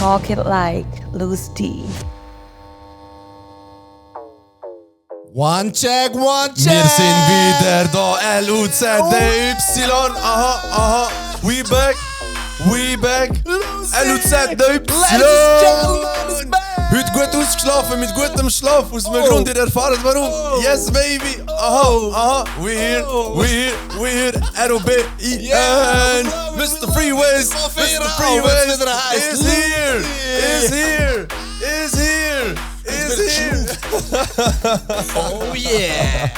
Talk it like Louis D. One check. Wir sind wieder da, LUZDY. Aha. We back. LUZDY. Heute gut ausgeschlafen, mit gutem Schlaf. Aus dem Grund, ihr erfahrt warum. Yes, baby. Aha. We here. ROBIN. Mr. Freeways is here. Oh yeah!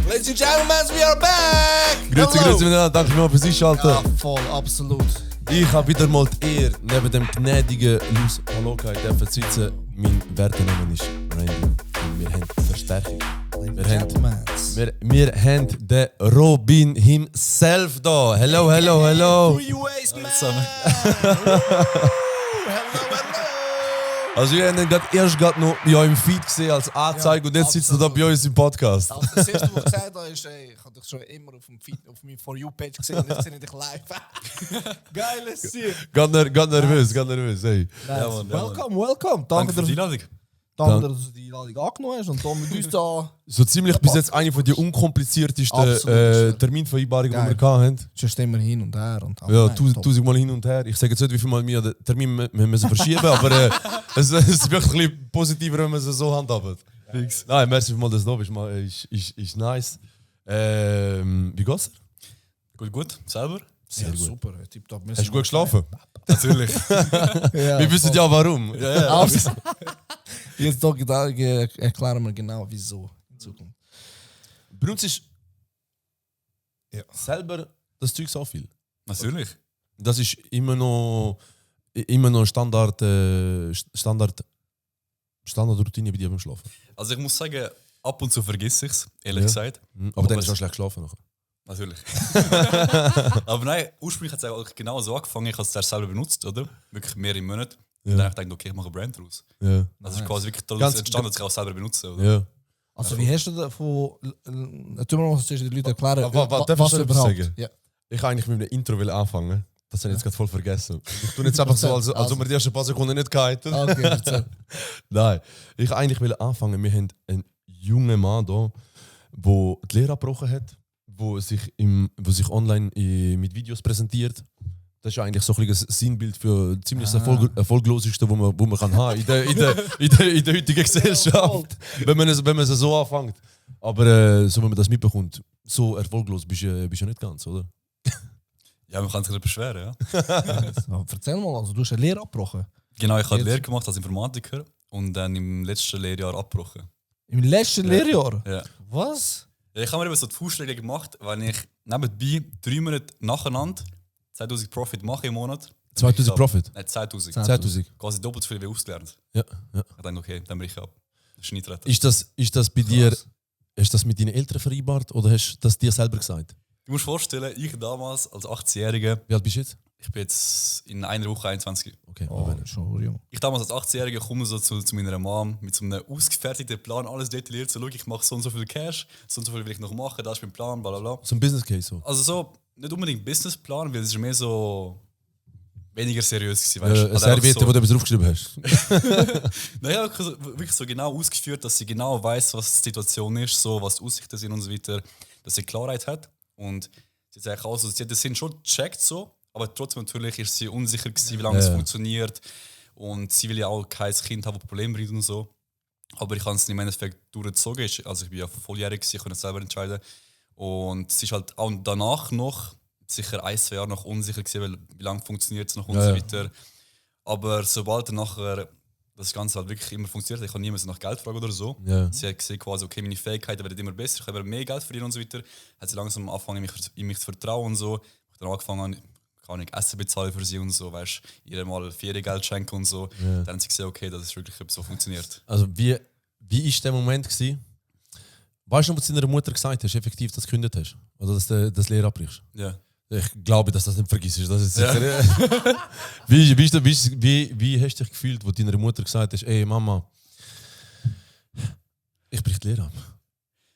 Ladies and gentlemen, we are back! Grüezi miteinander, danke mal fürs Einschalten. Ja, voll, absolut. Ich habe wieder mal die Ehre, neben dem gnädigen Luis Halokai dürfen sitzen. Mein Wertename ist Randy und wir haben Verstärkung. Wir haben den Robin himself da. Hello. Freeways, man! Hello. Also wir haben ihn erst noch ja, im Feed gesehen als Anzeige und jetzt sitzt er da bei uns im Podcast. Also das erste, was ich gesagt habe, ist, ich habe dich schon immer auf dem Feed, auf meiner For You-Page gesehen und jetzt sehe ich dich live. Geiles Ziel. Ganz nervös. Hey. Ja, welcome. Danke für die Einladung. Danke, dass du die Einladung angenommen hast und da mit uns da... So ziemlich bis jetzt eine von die unkompliziertesten Terminvereinbarungen, die wir hatten. Sonst immer hin und her. Und ja, 1000 Mal hin und her. Ich sage jetzt nicht, wie viel Mal wir den Termin müssen verschieben aber es ist wirklich ein bisschen positiver, wenn man es so handhabt. Fix. Nein, merci vielmals, dass du da bist. Ist nice. Wie geht's dir? Gut. Selber? Sehr gut. Super, tipptopp. Hast du gut geschlafen? Natürlich. Ja, Wir wissen ja warum. Ja. Jetzt erklären wir genau, wieso in Zukunft. Bei uns ist selber das Zeug so viel. Natürlich. Das ist immer noch Standardroutine bei dir beim Schlafen. Also ich muss sagen, ab und zu vergesse ich es, ehrlich gesagt. Aber dann ist auch schlecht geschlafen nachher. Natürlich. Aber nein, ursprünglich hat es eigentlich genau so angefangen. Ich habe es zuerst selber benutzt, oder? Wirklich mehrere Monate. Und dann habe ich gedacht, okay, ich mache eine Brand daraus. Ja. Das ist quasi wirklich daraus entstanden, dass ich auch selber benutze, oder? Ja. Also wie hast du davon... Tun wir mal den Leuten erklären, was du überhaupt sagen? Ja. Ich eigentlich mit einem Intro anfangen. Das habe ich jetzt gerade voll vergessen. Ich tue jetzt einfach so, als ob wir die ersten paar Sekunden nicht gehalten. Okay, erzähl. Nein, ich eigentlich will anfangen. Wir haben einen jungen Mann hier, der die Lehre abgebrochen hat, der sich online mit Videos präsentiert. Das ist eigentlich so ein Sinnbild für ziemlich das erfolgloseste, wo man kann haben in der heutigen Gesellschaft, wenn man es so anfängt. Aber so wenn man das mitbekommt, so erfolglos bist du ja nicht ganz, oder? Ja, man kann sich nicht beschweren, ja. So, erzähl mal, also du hast eine Lehre abgebrochen. Genau, ich habe Lehre gemacht als Informatiker und dann im letzten Lehrjahr abgebrochen. Im letzten Lehrjahr? Ja. Was? Ja, ich habe mir eben so die Faustregel gemacht, weil ich nebenbei 3 Monate nacheinander 2000 Profit mache im Monat. 2000 Profit? Nein, 2000. 2000. Quasi doppelt so viel wie ausgelernt. Ja. Ich dachte, okay, dann brich ich ab. Das ist nicht retten. Ist das bei dir, hast du das mit deinen Eltern vereinbart oder hast du das dir selber gesagt? Du musst dir vorstellen, ich damals als 18-Jähriger, Wie alt bist du jetzt? ich bin jetzt in einer Woche 21. Okay, Schon jung. Ich damals als 18-Jähriger komme so zu meiner Mom mit so einem ausgefertigten Plan, alles detailliert, so, schau, ich mache so und so viel Cash, so und so viel will ich noch machen, das ist mein Plan, bla bla bla. So ein Business Case so. Also so, nicht unbedingt Businessplan, weil es ist mehr so weniger seriös gewesen, weißt Eine Serviette, so, wo du etwas draufgeschrieben hast. naja, wirklich so genau ausgeführt, dass sie genau weiß, was die Situation ist, so, was die Aussichten sind und so weiter, dass sie Klarheit hat. Und sie sagt auch so, sie hat das Sinn schon gecheckt, so, aber trotzdem natürlich ist sie unsicher gewesen, wie lange es funktioniert. Und sie will ja auch kein Kind haben, das Probleme bringt und so. Aber ich habe es im Endeffekt durchgezogen. Also ich bin ja volljährig, ich konnte es selber entscheiden. Und sie ist halt auch danach noch sicher 1-2 Jahre noch unsicher gewesen, weil wie lange funktioniert es noch und so weiter. Aber sobald dann nachher das Ganze halt wirklich immer funktioniert, ich kann niemals nach Geld fragen oder so. Ja. Sie hat gesehen quasi, okay, meine Fähigkeiten werden immer besser, ich kann mehr Geld verdienen und so weiter. Hat sie langsam angefangen, in mich zu vertrauen und so. Ich habe dann angefangen, kann ich Essen bezahlen für sie und so, weißt, ihr mal Feriengeld schenken und so. Ja. Dann hat sie gesehen, okay, das ist wirklich so funktioniert. Also wie war der Moment gewesen? Weißt du, was du deiner Mutter gesagt hast, effektiv, dass du gekündigt hast? Oder dass du das Lehre abbrichst? Ja. Ich glaube, dass das nicht vergisst. Das ist sicher. Wie hast du dich gefühlt, wo deiner Mutter gesagt hast, ey Mama, ich brich die Lehre ab?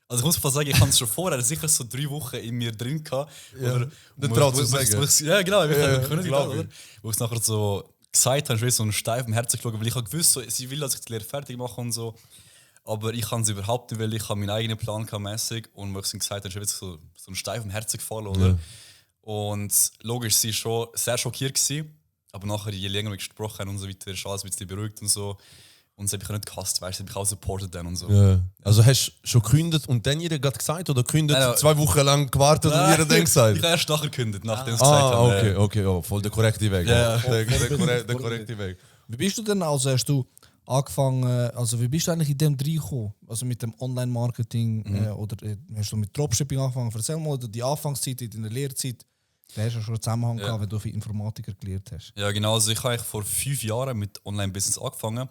Also ich muss fast sagen, ich hatte es schon vorher sicher so 3 Wochen in mir drin gehabt. Ja. Nicht traut zu sagen. Ja, genau, ich kann nicht glauben, oder? Wo ich es nachher so gesagt habe, ich so einen steifen Herzen geschaut, weil ich habe gewusst, so, sie will, dass ich die Lehre fertig mache und so. Aber ich kann es überhaupt nicht, weil ich habe meinen eigenen Plan mäßig und was ich gesagt habe, ist so ein Stein vom Herzen gefallen, oder? Ja. Und logisch, sie war schon sehr schockiert gewesen, aber nachher, je länger wir gesprochen haben und so weiter, ist alles ein bisschen beruhigt und so. Und sie hat mich auch nicht gehasst, weißt du, sie hat mich auch supportet dann und so. Ja. Also hast du schon gekündigt und dann ihr gerade gesagt oder gekündigt, Nein, 2 Wochen lang gewartet und ihr dann Ich gesagt? habe erst nachher gekündigt, nachdem sie gesagt haben. Okay, oh, voll der korrekte Weg. Ja. Der korrekte Weg. Wie bist du denn, also hast du angefangen, also wie bist du eigentlich in dem reingekommen? Also mit dem Online-Marketing oder hast du mit Dropshipping angefangen? Erzähl mal, oder die Anfangszeit in deiner Lehrzeit, da hast du ja schon einen Zusammenhang gehabt, wenn du für Informatiker gelernt hast. Ja, genau. Also ich habe eigentlich vor 5 Jahren mit Online-Business angefangen.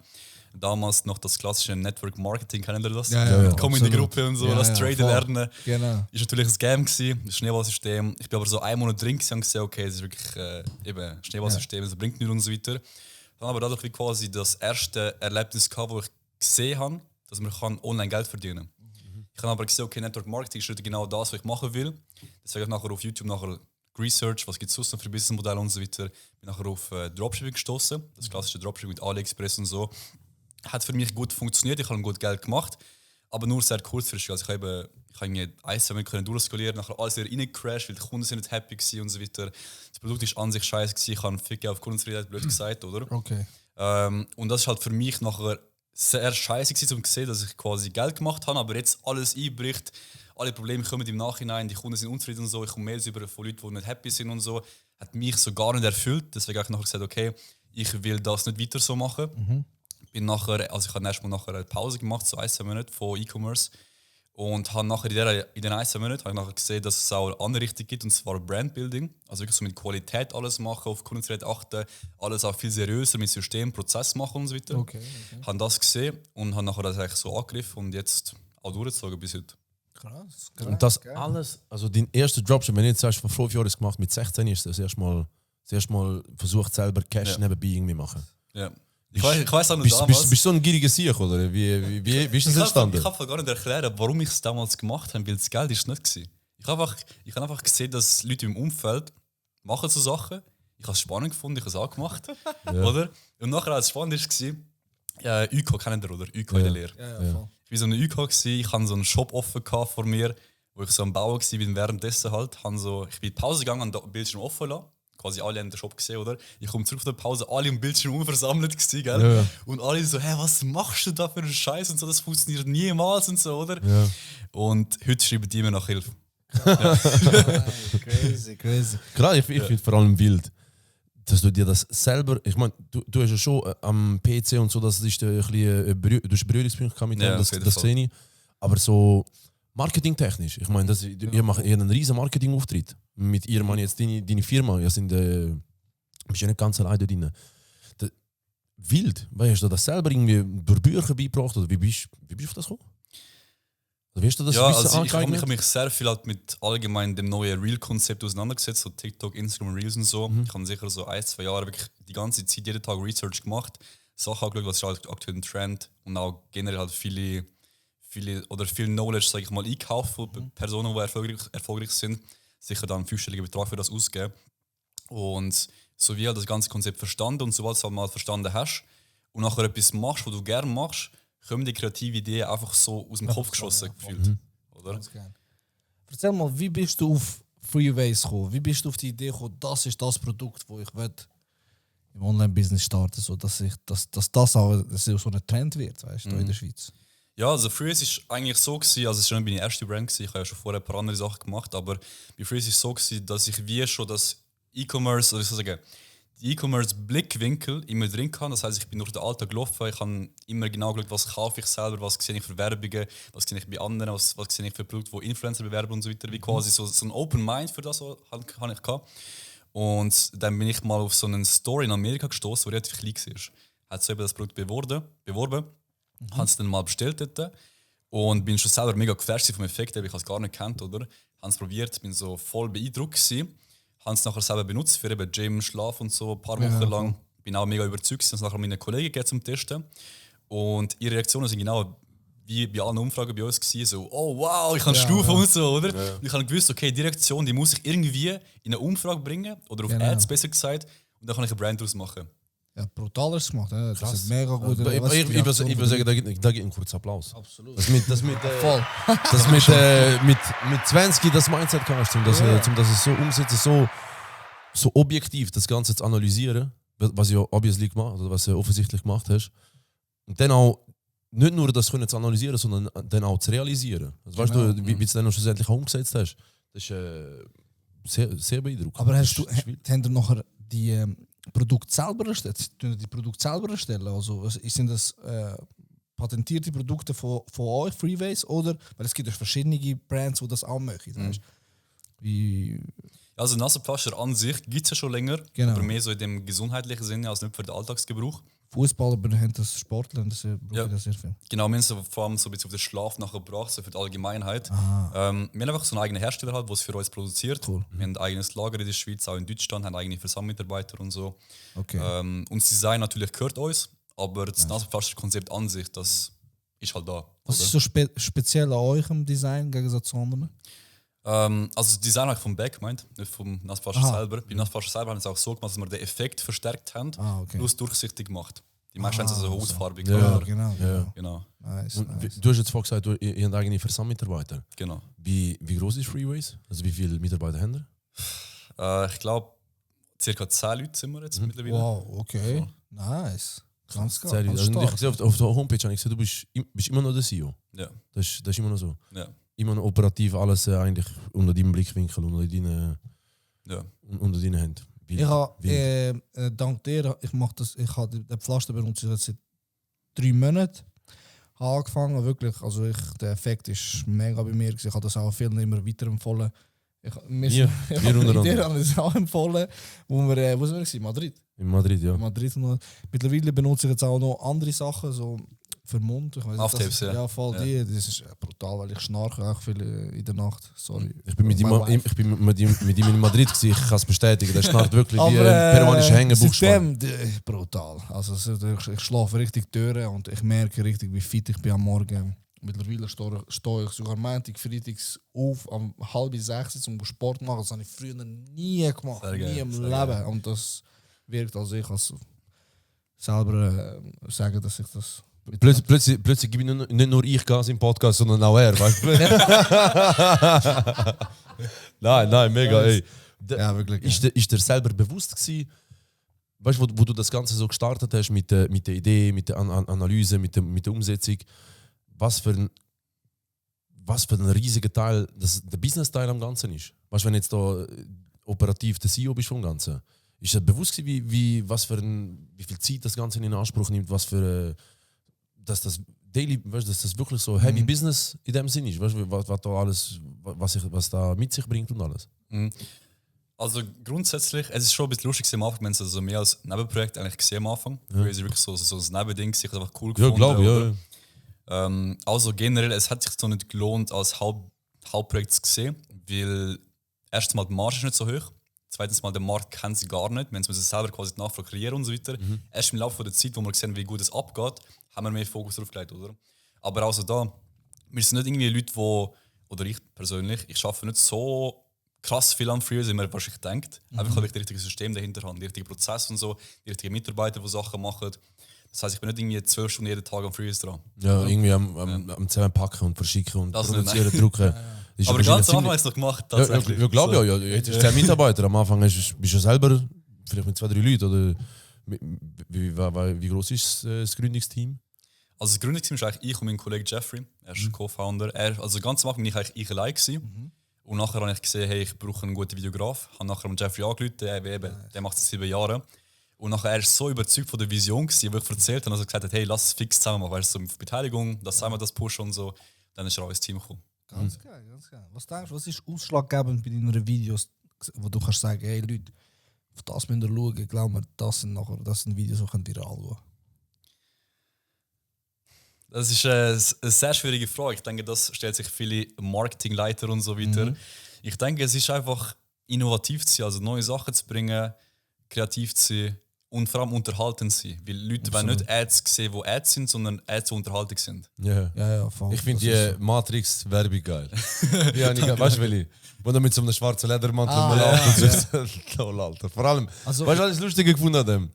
Damals noch das klassische Network Marketing, kennen ihr das? Ja, Komm in die absolut. Gruppe und so, Ja, das ja, Traden voll. lernen. Genau. Ist natürlich ein Scam gewesen, das Schneeballsystem. Ich bin aber so 1 Monat drin gewesen und gesehen, okay, es ist wirklich eben Schneeballsystem, das bringt nichts und so weiter. Dann aber dadurch wie quasi das erste Erlebnis gehabt, wo ich gesehen habe, dass man online Geld verdienen kann. Ich habe aber gesehen, okay, Network Marketing ist genau das, was ich machen will. Deswegen habe ich nachher auf YouTube nachher Research, was gibt es sonst noch für Businessmodelle und so weiter. Bin nachher auf Dropshipping gestoßen, das klassische Dropshipping mit AliExpress und so. Hat für mich gut funktioniert, ich habe gut Geld gemacht, aber nur sehr kurzfristig. Also ich habe irgendwie 1 Monat durchskalieren, nachher alles wieder reingecrashed, weil die Kunden sind nicht happy gewesen und so weiter. Das Produkt ist an sich scheiße gewesen, ich habe viel Geld auf Kundenzufriedenheit, blöd gesagt, oder? Okay. Und das ist halt für mich nachher sehr scheiße gewesen, um zu sehen, dass ich quasi Geld gemacht habe, aber jetzt alles einbricht, alle Probleme kommen im Nachhinein, die Kunden sind unzufrieden und so, ich komme Mails über von Leuten, die nicht happy sind und so, hat mich so gar nicht erfüllt. Deswegen habe ich nachher gesagt, okay, ich will das nicht weiter so machen. Bin nachher, also ich habe erstmal nachher eine Pause gemacht, so 1-2 Monate von E-Commerce. Und habe nachher in den 1-2 Monaten habe ich nachher gesehen, dass es auch eine andere Richtung gibt, und zwar Brandbuilding. Also wirklich so mit Qualität alles machen, auf Kundenzufriedenheit achten, alles auch viel seriöser mit System, Prozess machen und so weiter. Okay. Habe das gesehen und habe nachher das eigentlich so angegriffen und jetzt auch durchgezogen bis heute. Krass. Und das alles, also dein erster Dropship, wenn du jetzt sagst, vor 5 Jahren gemacht, mit 16 ist das erstmal versucht selber Cash nebenbei irgendwie machen. Ja. Ich weiß auch noch Bist damals. du so ein gieriger Sieg, oder? Wie ist das entstanden? Ich kann gar nicht erklären, warum ich es damals gemacht habe, weil das Geld ist nicht war. Ich habe einfach gesehen, dass Leute im Umfeld machen so Sachen. Ich habe es spannend gefunden, ich habe es auch gemacht. Oder? Und nachher, als es spannend war, ÜK, kennt ihr, oder? ÜK in der Lehre. Ja, voll. Ich war so eine ÜK, ich hatte so einen Shop offen vor mir, wo ich so am Bauen war, währenddessen halt. Ich bin in die Pause gegangen und den Bildschirm offen lassen. Quasi alle haben den Shop gesehen, oder? Ich komme zurück von der Pause, alle im Bildschirm versammelt gewesen, gell? Ja. Und alle so, hey, was machst du da für einen Scheiß und so, das funktioniert niemals und so, oder? Ja. Und heute schreiben die mir nach Hilfe. Crazy. Klar, ich finde vor allem wild, dass du dir das selber, ich meine, du hast ja schon am PC und so, das ist ein bisschen, du hast Berührungspunkte gehabt mit dem, Ja, das auf jeden Fall. sehe ich. Aber so marketingtechnisch, ich meine, ihr macht einen riesen Marketingauftritt. Mit ihr, meine jetzt deine Firma, ihr sind, bist ja nicht ganz alleine da drin. Wild, weil hast du das selber irgendwie durch Bücher beigebracht oder wie bist du auf das gekommen? Oder wie hast du das Ja, Wissen also ich angeeignet? habe mich sehr viel halt mit allgemein dem neuen Reel-Konzept auseinandergesetzt, so TikTok, Instagram, Reels und so. Ich habe sicher so 1-2 Jahre wirklich die ganze Zeit, jeden Tag Research gemacht, Sachen angeschaut, was ist halt aktuell ein Trend und auch generell halt viel Knowledge, sage ich mal, einkauft von Personen, die erfolgreich sind. Sicher dann einen 5-stelligen Betrag für das ausgeben. Und so wie halt das ganze Konzept verstanden und sobald du es halt mal verstanden hast und nachher etwas machst, was du gerne machst, kommen die kreative Ideen einfach so aus dem Kopf geschossen gefühlt. Oder? Erzähl mal, wie bist du auf Freeways gekommen? Wie bist du auf die Idee gekommen, das ist das Produkt, das ich will im Online-Business starten, so dass das auch so ein Trend wird, weißt du, in der Schweiz? Ja, also Freeze war eigentlich so, also es war nicht meine erste Brand, ich habe ja schon vorher ein paar andere Sachen gemacht, aber bei Freeze war es so, dass ich wie schon das E-Commerce, oder ich soll sagen, die E-Commerce-Blickwinkel immer drin hatte. Das heisst, ich bin durch den Alltag gelaufen, ich habe immer genau geschaut, was kaufe ich selber, was sehe ich für Werbungen, was sehe ich bei anderen, was sehe ich für Produkte, die Influencer bewerben und so weiter. Wie quasi so ein Open Mind für das habe ich gehabt. Und dann bin ich mal auf so eine Story in Amerika gestoßen, die relativ klein war. Hat so eben das Produkt beworben. Habe es dann mal bestellt dort und bin schon selber mega geflasht vom Effekt, ich habe es gar nicht gekannt, oder? Habe es probiert, bin so voll beeindruckt gewesen. Habe es nachher selber benutzt für eben Gym, Schlaf und so, ein paar Wochen lang. Bin auch mega überzeugt, dass es nachher meinen Kollegen geht zum Testen. Und ihre Reaktionen sind genau wie bei allen Umfragen bei uns gewesen, so, oh wow, ich kann Stufen und so, oder? Ja. Und ich habe gewusst, okay, die Reaktion, die muss ich irgendwie in eine Umfrage bringen, oder auf Ads besser gesagt, und dann kann ich eine Brand daraus machen. Ja, brutal ist es gemacht. Ja. Das Krass. ist mega gut. Ich würde sagen, da gibt einen kurzen Applaus. Absolut. Das mit Voll. das mit 20 das Mindset kannst, um das es so umsetzen, so objektiv das Ganze zu analysieren, was ja obviously gemacht, oder was du offensichtlich gemacht hast. Und dann auch nicht nur das können zu analysieren, sondern dann auch zu realisieren. Also, weißt du, wie du es dann schlussendlich auch umgesetzt hast, das ist sehr, sehr beeindruckend. Aber Das ist schwierig. habt ihr nachher die Produkte selber erstellt? Tun die Produkte selber erstellen? Also sind das patentierte Produkte von euch, Freeways, oder? Weil es gibt ja verschiedene Brands, die das auch machen. Weißt? Wie, Also Nasenpflaster an sich gibt es ja schon länger, Genau. aber mehr so in dem gesundheitlichen Sinne als nicht für den Alltagsgebrauch. Fußballer haben das, Sportler, das brauchen das sehr viel. Genau, wir haben so vor allem so ein bisschen auf den Schlaf nachher gebracht, so für die Allgemeinheit. Wir haben einfach so einen eigenen Hersteller, halt, der es für uns produziert. Cool. Wir haben ein eigenes Lager in der Schweiz, auch in Deutschland, haben eigene Versandmitarbeiter und so. Okay. Und das Design natürlich gehört uns, aber das Nasenpflaster-Konzept an sich, das ist halt da. Was oder? ist so speziell an euch im Design im Gegensatz zu anderen? Also das Design habe ich vom Back gemeint, nicht vom Nasenpflaster Aha. selber. Beim Nasenpflaster selber haben wir es auch so gemacht, dass wir den Effekt verstärkt haben, Okay. plus durchsichtig gemacht. Die meisten haben es also hautfarbig. Ja, oder? genau. Ja. Genau, Nice, Und nice. du hast jetzt vorhin gesagt, ihr habt eigene Versandmitarbeiter. genau. Wie groß ist Freeways? Also wie viele Mitarbeiter haben ihr? Ich glaube, ca. 10 Leute sind wir jetzt mittlerweile. Wow, okay. Nice. Ganz geil. Sehr, Ganz also ich stark. gesehen, auf der Homepage habe ich gesehen, du bist immer noch der CEO. Ja, Das ist immer noch so. ja, Immer noch operativ alles eigentlich unter deinem Blickwinkel, unter deinen ja. Händen. Ich habe dank dir, ich habe den Pflaster benutze ich jetzt seit 3 Monaten. Habe angefangen, wirklich, also der Effekt ist mega bei mir gewesen. Ich habe das auch vielen immer weiterempfohlen. Wir untereinander. Dir haben es auch empfohlen, wo sind wir gewesen? Madrid. In Madrid, ja. In Madrid noch. Mittlerweile benutze ich jetzt auch noch andere Sachen, so für den Mund. Ich weiss nicht, Aftertaps, das- ja. Ja, voll Ja. die. Das ist brutal, weil ich schnarche auch viel in der Nacht. Sorry. Ich bin mit ihm My wife. in Madrid gewesen, ich kann es bestätigen. Der schnarrt wirklich wie Aber ein peruanischer Hängebuchspann. seitdem, brutal. Also, ich schlafe richtig durch und ich merke richtig, wie fit ich bin am Morgen. Mittlerweile stehe ich sogar Montag, Freitags auf, um 5:30 um Sport zu machen. Das habe ich früher nie gemacht. Sehr geil, Nie im sehr Leben. geil. Und das wirkt, also ich kann selber sagen, dass ich das... Plötzlich gebe ich nicht nur ich Gas im Podcast, sondern auch er. Weißt du? nein, mega. Ey. Ja, wirklich. Ist dir selber bewusst gewesen, weißt du, wo du das Ganze so gestartet hast mit der Idee, mit der Analyse, mit der Umsetzung, was für ein riesiger Teil der Business-Teil am Ganzen ist? Weißt du, wenn jetzt da operativ der CEO bist vom Ganzen, ist dir bewusst gewesen, wie viel Zeit das Ganze in Anspruch nimmt, was für dass das Daily, weißt, dass das wirklich so Heavy Business in dem Sinn ist, weißt, was da alles, was da mit sich bringt und alles. Also grundsätzlich, es ist schon ein bisschen lustig am Anfang, wenn es also mehr als Nebenprojekt eigentlich gesehen am Anfang. Früher ist es wirklich so ein Nebending, ich habe einfach cool Ja, gefunden. glaube ich. oder? Ja. Also generell, es hat sich so nicht gelohnt, als Hauptprojekt zu sehen, weil erstens mal die Marge ist nicht so hoch, zweitens mal der Markt kennt sie gar nicht, wir müssen selber quasi die Nachfrage kreieren und so weiter. Erst im Laufe der Zeit, wo wir sehen, wie gut es abgeht, haben wir mehr Fokus drauf gelegt, oder? Aber also da, wir sind nicht irgendwie Leute, oder ich persönlich, ich arbeite nicht so krass viel an Freeways, wie man wahrscheinlich denkt. Einfach weil ich das richtige System dahinter habe, die richtigen Prozesse und so, die richtigen Mitarbeiter, die Sachen machen. Das heisst, ich bin nicht irgendwie 12 Stunden jeden Tag am Freeways dran. Ja, irgendwie am Zusammenpacken und verschicken und Das produzieren, nicht, drucken. Ist Aber wahrscheinlich ganz am ziemlich- Anfang habe ich es noch gemacht, Ja, tatsächlich. ja, glaube ich. Ja. Jetzt hast du 10 Mitarbeiter. Am Anfang bist du selber vielleicht mit 2-3 Leuten. Oder wie groß ist das Gründungsteam? Also das Gründungsteam ist eigentlich ich und mein Kollege Jeffrey, er ist Co-Founder. Also ganz am Anfang war ich allein gewesen. Und nachher habe ich gesehen, hey, ich brauche einen guten Videograf. Ich habe nachher mit Jeffrey angerufen, der macht es 7 Jahre. Und nachher er ist so überzeugt von der Vision gewesen, wo ich erzählt habe, dass er gesagt hat, hey, lass es fix zusammen machen, weißt du, so mit Beteiligung, dass wir das pushen und so. Dann ist er auch ins Team gekommen. Ganz geil, ganz geil. Was denkst du, was ist ausschlaggebend bei deinen Videos, wo du kannst sagen, hey Leute, auf das müsst ihr schauen, ich glaube mir, das sind Videos, die könnt ihr anschauen. Das ist eine sehr schwierige Frage. Ich denke, das stellt sich viele Marketingleiter und so weiter. Ich denke, es ist einfach innovativ zu sein, also neue Sachen zu bringen, kreativ zu sein und vor allem unterhaltend zu sein. Weil Leute wollen nicht Ads sehen, die Ads sind, sondern Ads, die unterhaltung sind. Ja. Ja, voll. Ich finde Das ist die Matrix-Werbung geil. Ja, nicht, weißt du, welche? Wo er mit so einem schwarzen Ledermantel Ah, läuft und so. Toll, Alter. Vor allem, Also- weißt du, was ich das Lustige gefunden habe?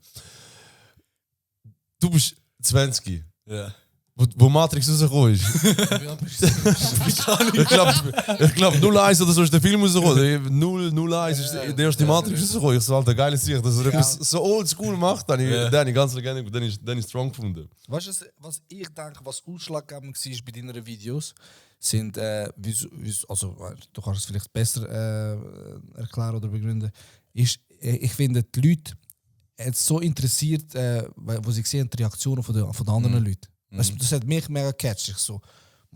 Du bist 20, Ja. wo Matrix rausgekommen ist. ich glaube 01 oder so ist der Film rausgekommen. 01 ist der erste Matrix rausgekommen. Ich so, Alter, geiles Sicht, dass er etwas so oldschool macht. Dann habe ich ganz Legende, dann ist strong gefunden. Weißt du, was ich denke, was ausschlaggebend war bei deinen Videos, sind, also du kannst es vielleicht besser erklären oder begründen, ist, ich finde, die Leute jetzt so interessiert, wo sie sehen, die Reaktionen von den anderen Leuten. Weißt, das hat mich mega catchy. So,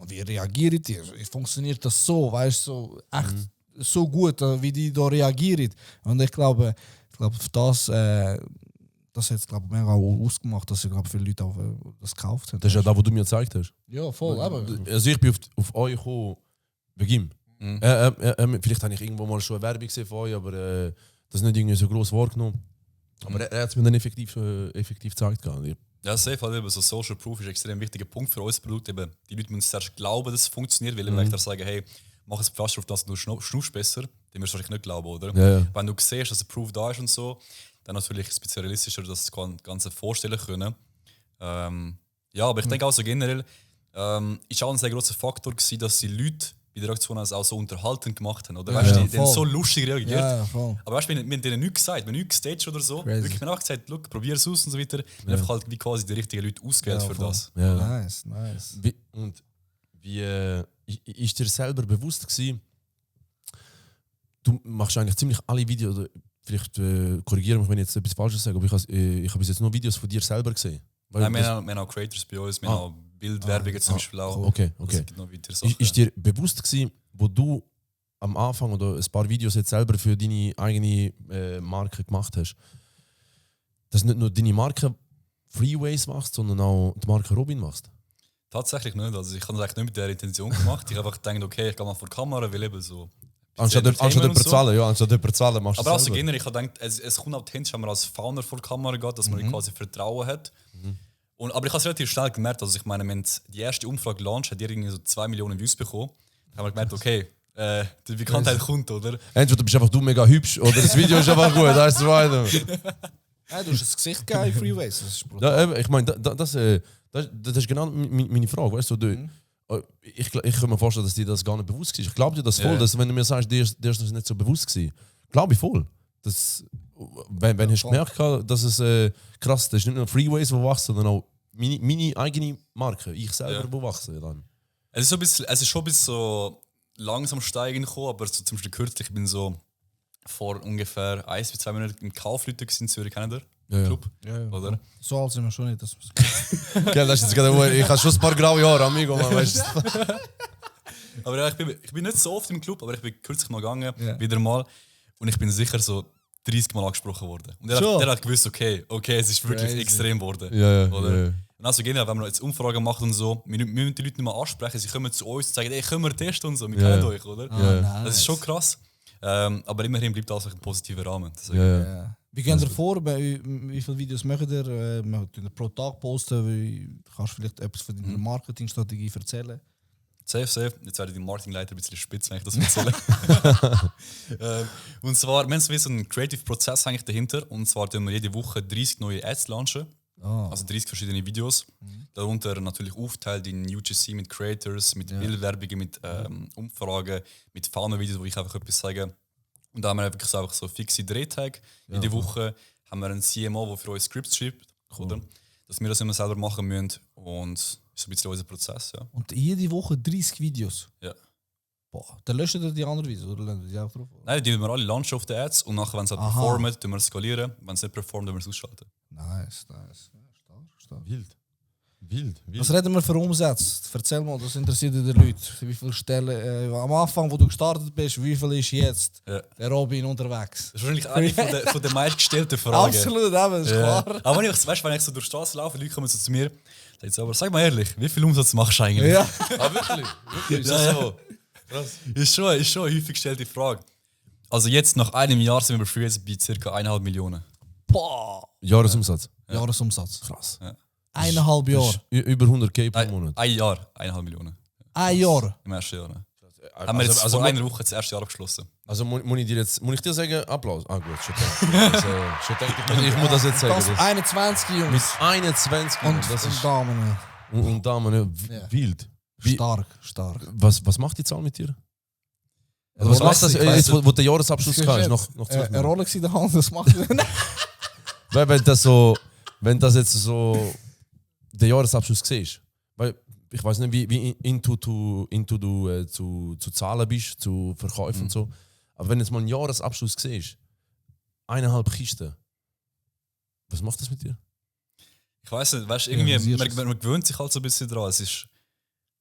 wie reagiert ihr? Funktioniert das so? Weißt du, so, echt so gut, wie die da reagieren? Und ich glaube für das hat es mega auch ausgemacht, dass viele Leute auch das gekauft haben. Das ist ja das, was du mir gezeigt hast. Ja, voll. Also ich bin auf euch gekommen wegen ihm. Vielleicht habe ich irgendwo mal schon eine Werbung gesehen von euch, aber das ist nicht irgendwie so gross wahrgenommen. Aber er hat es mir dann effektiv gezeigt. Ja, safe, halt eben, so Social Proof ist ein extrem wichtiger Punkt für unser Produkt. Eben, die Leute müssen zuerst glauben, dass es funktioniert, weil wenn ich sagen, hey, mach ein Pflaster auf das, du schnaufst besser, dann wirst du wahrscheinlich nicht glauben, oder? Ja. Wenn du siehst, dass ein Proof da ist und so, dann natürlich ein bisschen realistischer, dass das Ganze vorstellen können. Ja, aber ich denke auch so generell, ist auch ein sehr grosser Faktor gewesen, dass die Leute bei der Reaktion auch so unterhaltend gemacht haben. Oder? Weißt du, die haben so lustig reagiert. Ja, voll. Aber weißt du, wir haben denen nichts gesagt, wir haben nichts gestaged oder so. Crazy. Wirklich, wir haben einfach gesagt, look, probier es aus und so weiter. Wir haben einfach halt wie quasi die richtigen Leute ausgewählt für voll. das. Ja. Nice. Wie ist dir selber bewusst gewesen, du machst eigentlich ziemlich alle Videos, oder vielleicht korrigiere mich, wenn ich jetzt etwas Falsches sage, aber ich habe bis jetzt nur Videos von dir selber gesehen. Nein, wir haben auch Creators bei uns, wir haben auch Bildwerbungen zum Beispiel auch. Okay. Es gibt noch weitere Sachen. Ist dir bewusst gewesen, wo du am Anfang oder ein paar Videos jetzt selber für deine eigene Marke gemacht hast, dass nicht nur deine Marke Freeways machst, sondern auch die Marke Robin machst? Tatsächlich nicht. Also ich habe das eigentlich nicht mit der Intention gemacht. Ich habe einfach gedacht, okay, ich gehe mal vor die Kamera, weil eben so. Anstatt jemand zu zahlen, ja, anstatt jemand zu zahlen, machst du Aber es also selber. generell, ich habe gedacht, es kommt authentisch, wenn man als Founder vor die Kamera geht, dass man quasi Vertrauen hat. Aber ich habe es relativ schnell gemerkt, also ich meine, wenn die erste Umfrage launcht, hat irgendwie so 2 Millionen Views bekommen. Da haben wir gemerkt, okay, die Bekanntheit kommt, oder? Entweder bist du mega hübsch oder das Video ist einfach gut, da ist es weiter. Ja, du hast das Gesicht gegeben in Freeways. Das ist brutal. Ja, eben, ich meine, das ist genau meine Frage. Weißt du, ich kann mir vorstellen, dass dir das gar nicht bewusst war. Ich glaube dir das voll, dass wenn du mir sagst, dir ist das nicht so bewusst gewesen. Glaube ich voll. Das, wenn hast du gemerkt, dass es krass ist, nicht nur Freeways, die wachsen, sondern auch meine eigene Marke, ich selber, die wachsen. Dann. Es ist schon ein bisschen so langsam steigen gekommen, aber so zum Beispiel kürzlich, ich bin so vor ungefähr 1 bis 2 Monaten im Kaufleute in Zürich, kennt ihr? Ja. Club, Ja. oder? So alt sind wir schon nicht. Gell, das ist jetzt gerade, ich habe schon ein paar graue Haare, amigo, man, weißt du. Aber ja, ich bin nicht so oft im Club, aber ich bin kürzlich mal gegangen, Ja. wieder mal. Und ich bin sicher so 30 Mal angesprochen worden. Und der hat gewusst, okay, es ist wirklich Crazy. extrem geworden. Ja. Und also generell, wenn man jetzt Umfragen macht und so, wir müssen die Leute nicht mehr ansprechen, sie kommen zu uns und sagen, hey, können wir testen und so, wir kennen euch, oder? Das ist schon krass. Aber immerhin bleibt alles ein positiver Rahmen. Deswegen. Ja. Wie gehen ihr vor? Wie viele Videos macht ihr? Wir pro Tag posten. Kannst du vielleicht etwas von deiner Marketingstrategie erzählen? Safe. Jetzt werde ich die Marketingleiter ein bisschen spitz, wenn ich das erzähle. Und zwar, wir haben so einen Creative-Prozess eigentlich dahinter. Und zwar tun wir jede Woche 30 neue Ads launchen. Also 30 verschiedene Videos. Darunter natürlich aufteilt in UGC mit Creators, mit Bildwerbungen, mit Umfragen, mit Fahnenvideos, wo ich einfach etwas sage. Und da haben wir wirklich so fixe Drehtage. Jede Woche haben wir einen CMO, der für uns Scripts schreibt, oder? Dass wir das immer selber machen müssen. Und das ist ein bisschen unser Prozess. Ja. Und jede Woche 30 Videos? Ja. Boah, dann löschen ihr die anderen Videos oder lassen die auch drauf? Nein, die wir alle launchen auf den Ads und nachher, wenn es halt performt, tun wir es skalieren. Wenn es nicht performt, tun wir es ausschalten. Nice. Stark. Wild. Was reden wir für Umsätze? Erzähl mal, das interessiert die Leute. Wie viele Stellen, am Anfang, wo du gestartet bist, wie viel ist jetzt der Robin unterwegs? Das ist wahrscheinlich eine von der meistgestellten Fragen. Absolut, eben, ist klar. Aber wenn ich so durch die Straße laufe, Leute kommen so zu mir, sagen sie, aber sag mal ehrlich, wie viel Umsatz machst du eigentlich? Ja. Wirklich? Ist Ja, das ja. so? Krass. Ist schon eine häufig gestellte Frage. Also jetzt, nach einem Jahr, sind wir bei Freeways bei ca. 1,5 Millionen. Boah. Jahresumsatz. Jahresumsatz. Krass. 1,5 Jahre. Über 100k pro Monat. Ein Jahr, 1,5 Millionen. Ein Jahr. Im ersten Jahr. Ne? Haben wir jetzt vor einer Woche das erste Jahr abgeschlossen. Also muss ich dir sagen, Applaus? Ah gut, schon denke ich muss das jetzt sagen. Das 21 Mit Jungs 21 und, das ist, Damen. und Damen, Ja. wild. Wie- Stark. Was macht die Zahl mit dir? Also, Was macht das ich weiss jetzt, wo der Jahresabschluss Das ist? ist Noch eine 12 Monate. Rolex in der Hand, das macht Weil wenn das jetzt so der Jahresabschluss siehst, weil ich weiß nicht, wie into du zu Zahlen bist, zu Verkäufen und so, aber wenn jetzt mal einen Jahresabschluss siehst, 1,5 Kisten, was macht das mit dir? Ich weiß nicht, weißt, irgendwie, Realisierst man gewöhnt sich halt so ein bisschen dran. Es ist,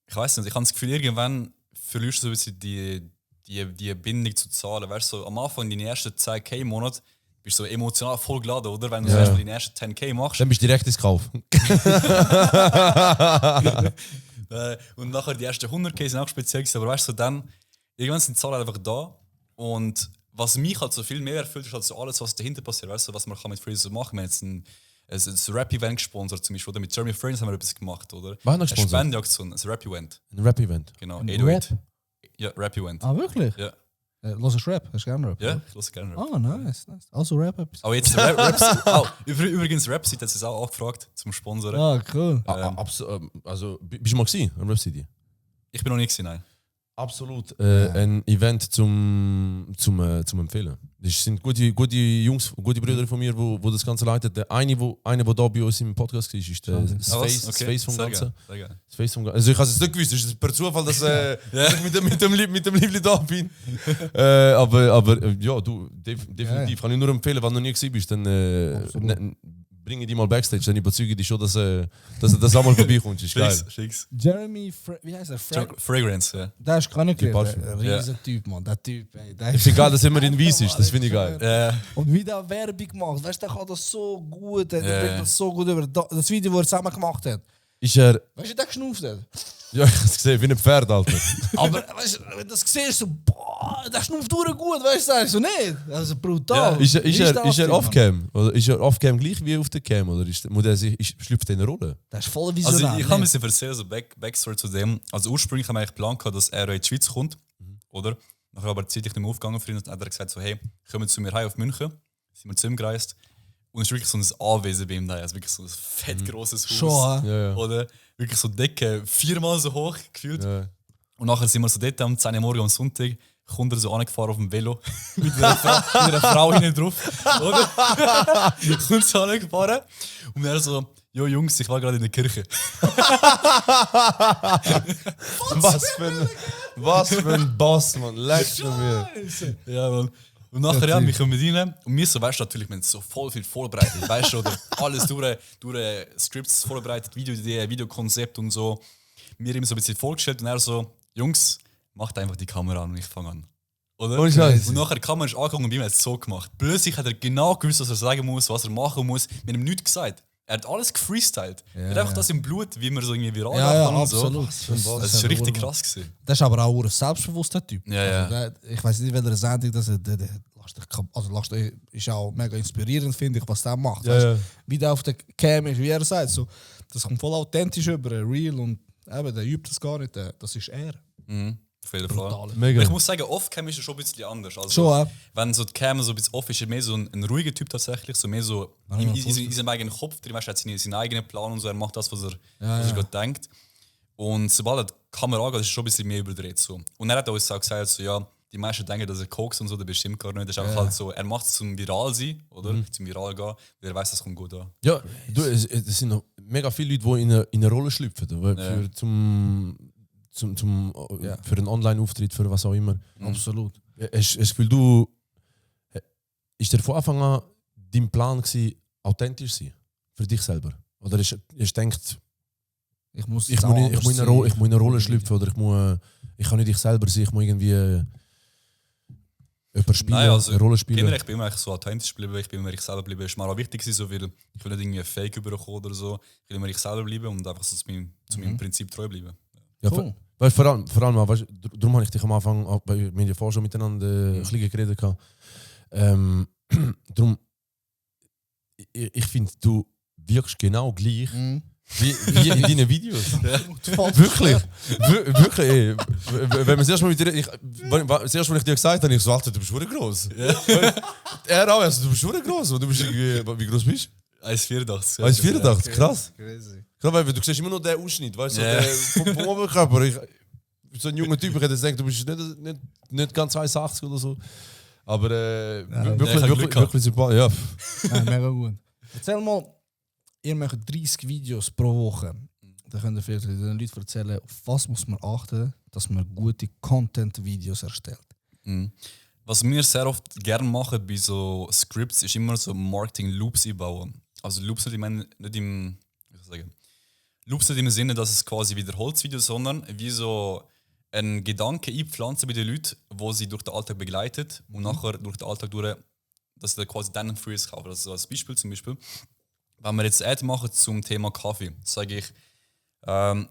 ich weiß nicht, ich habe das Gefühl, irgendwann verlierst du so ein bisschen die Bindung zu Zahlen. Weißt du, so, am Anfang, deine ersten 10k im Monat, bist du so emotional voll geladen, oder? Wenn du Ja. erst mal deine ersten 10k machst. Dann bist du direkt ins Kauf. Und nachher die ersten 100k sind auch speziell gewesen, aber weißt du, so dann, irgendwann sind die Zahlen einfach da. Und was mich halt so viel mehr erfüllt, ist halt so alles, was dahinter passiert. Weißt du, was man kann mit Freezer machen. Wir haben jetzt ein Rap-Event gesponsert, zum Beispiel, oder mit Jeremy Friends haben wir etwas gemacht, oder? Was haben wir Eine gesponsert? Spendenaktion, ein Rap-Event. Ein Rap-Event. Genau, Ein 808. Ja, Rap-Event. Ah, wirklich? Ja. Los ist Rap, hast du gerne Rap? Ja, ich höre gerne Rap. Ah, nice. Also Rap etwas. Aber jetzt übrigens, Rap-Seite hat es auch angefragt zum Sponsoren. Ah, cool. Also, bist du mal gewesen, am Rap City? Ich bin noch nicht gewesen, nein. Absolut. Ein Event zum Empfehlen. Das sind gute Jungs, gute Brüder von mir, wo das Ganze leiten. Der eine, der da bei uns im Podcast war, ist das Face vom Ganzen. Sehr geil. Das Face vom Ganzen. Also ich habe es nicht gewusst, es ist per Zufall, dass ich mit dem Liebling da bin. aber ja, du, definitiv. Kann ich nur empfehlen, wenn du noch nie gewesen bist, dann bringe die mal Backstage, dann überzeuge dich schon, dass das einmal vorbeikommt. Ist geil. Schicks. Jeremy, wie heißt er? Fragrance, ja. Der ist gar nicht Die gleich. Parfüm. Ein riesen Typ, Mann. Der Typ, ey. Der Ich finde geil, dass immer in Weiss ist, das finde ich geil. Und wie der Werbung macht, weißt du, der kann das so gut, der Ja. bringt das so gut über. Das Video, das er zusammen gemacht hat. Ist er. Weißt du, der geschnauft hat? Ja, ich habe es gesehen, wie ein Pferd, Alter. Aber weißt du, wenn du das siehst, so, boah, der schnauft durch gut, weißt du, so nicht. Das ist brutal. Ist er das, Mann? off-cam? Oder ist er off-cam gleich wie auf der Cam? Oder schlüpft er in eine Rolle? Der ist voll Also visionär. ich kann ein bisschen erzählen, so Backstory zu dem. Also ursprünglich haben wir eigentlich geplant, dass er in die Schweiz kommt, oder? Nachher aber zeitlich nicht mehr aufgegangen für ihn und dann hat er gesagt so, hey, kommen zu mir heim auf München. Sind wir zu ihm gereist. Und es ist wirklich so ein Anwesen bei ihm da, also wirklich so ein fett grosses Haus. Schon, Ja. Oder wirklich so Decke, 4-mal so hoch gefühlt. Ja. Und nachher sind wir so dort um 10 Uhr morgens am Sonntag, kommt er so angefahren auf dem Velo mit einer Frau hinten drauf. Oder? Kommt so angefahren und er so, jo Jungs, ich war gerade in der Kirche. Was für ein Boss, man. Leck mir. Ja, Mann. Und nachher, ja, wir kommen rein und wir so, weißt du, natürlich, wir haben so voll viel vorbereitet, weißt du, oder alles durch Scripts vorbereitet, Videoideen, Videokonzept und so. Mir ihm so ein bisschen vorgestellt und er so, Jungs, macht einfach die Kamera an und ich fange an. Oder? Ohne Scheiß. Und nachher die Kamera ist angekommen und bei ihm hat es so gemacht. Plötzlich hat er genau gewusst, was er sagen muss, was er machen muss. Wir haben ihm nichts gesagt. Er hat alles gefreestylt. Er hat einfach das im Blut, wie man so irgendwie viral Ja, kann und so. absolut. Das ist richtig krass gewesen. Das ist aber auch ein selbstbewusster Typ. Ja, ja. Also ich weiß nicht, welche Sendung das ist auch mega inspirierend, finde ich, was der macht. Ja, Weißt, ja. wie der auf der Cam ist, wie er sagt. So, das kommt voll authentisch über, real und eben, der übt das gar nicht. Das ist er. Auf jeden Fall. Brutal. Mega. Ich muss sagen, off-cam ist ja schon ein bisschen anders. Also, Schon, wenn so die Cam so ein bisschen off ist, ist er mehr so ein ruhiger Typ tatsächlich, so mehr so in seinem eigenen Kopf drin, weißt, er hat seinen eigenen Plan und so, er macht das, was er gerade denkt. Und sobald er die Kamera angeht, ist er schon ein bisschen mehr überdreht. So. Und er hat uns auch gesagt, so, ja, die meisten denken, dass er Koks und so, das bestimmt gar nicht. Das ist einfach halt so, er macht es zum Viral sein, oder? Zum Viral gehen, weil er weiß, das kommt gut an. Ja, du, es sind noch mega viele Leute, die in eine Rolle schlüpfen. Für einen Online-Auftritt, für was auch immer. Absolut. Hast du das Gefühl, ist der von Anfang an dein Plan gewesen, authentisch zu sein? Für dich selber? Oder hast du gedacht, Ich muss ich muss in eine Rolle schlüpfen oder ich kann nicht ich selber sein, ich muss irgendwie jemand spielen, Nein, also, eine Rolle spielen? Generell, ich bin immer eigentlich so authentisch geblieben, ich bin immer ich selber geblieben. Das war mir auch wichtig, so, weil ich will nicht irgendwie Fake überkommen oder so. Ich will immer ich selber bleiben und einfach so zu meinem Prinzip treu bleiben. Ja, Cool. weil vor allem weißt, darum habe ich dich am Anfang, weil wir ja vorher schon miteinander ein bisschen geredet haben. Darum, ich finde, du wirkst genau gleich, Wie in deinen Videos. Wirklich. Wirklich, ey. Wenn man das erste Mal mit dir. Das erste Mal, ich dir gesagt habe, ich so, Alter, du bist verdammt gross. Er auch, also, du bist verdammt gross. Du bist irgendwie, wie gross bist du? 1,84. 1,84, krass. Crazy. Klar, weil du siehst immer nur den Ausschnitt, weißt du, vom Oberkörper. So ein junger Typ, ich hätte gesagt, du bist nicht ganz 1,80 oder so. Aber wirklich sympathisch. Ja. Ja, mega gut. Erzähl mal, ihr macht 30 Videos pro Woche. Da könnt ihr vielleicht den Leuten erzählen, auf was muss man achten, dass man gute Content-Videos erstellt. Mhm. Was wir sehr oft gerne machen bei so Scripts, ist immer so Marketing-Loops einbauen. Also Loops nicht im Loops nicht im Sinne, dass es quasi wiederholt das Video, sondern wie so ein Gedanke einpflanzen bei den Leuten, wo sie durch den Alltag begleitet und nachher durch den Alltag durch, dass sie quasi dann Freeze kaufen. Also als Beispiel zum Beispiel, wenn wir jetzt Ad machen zum Thema Kaffee, sage ich,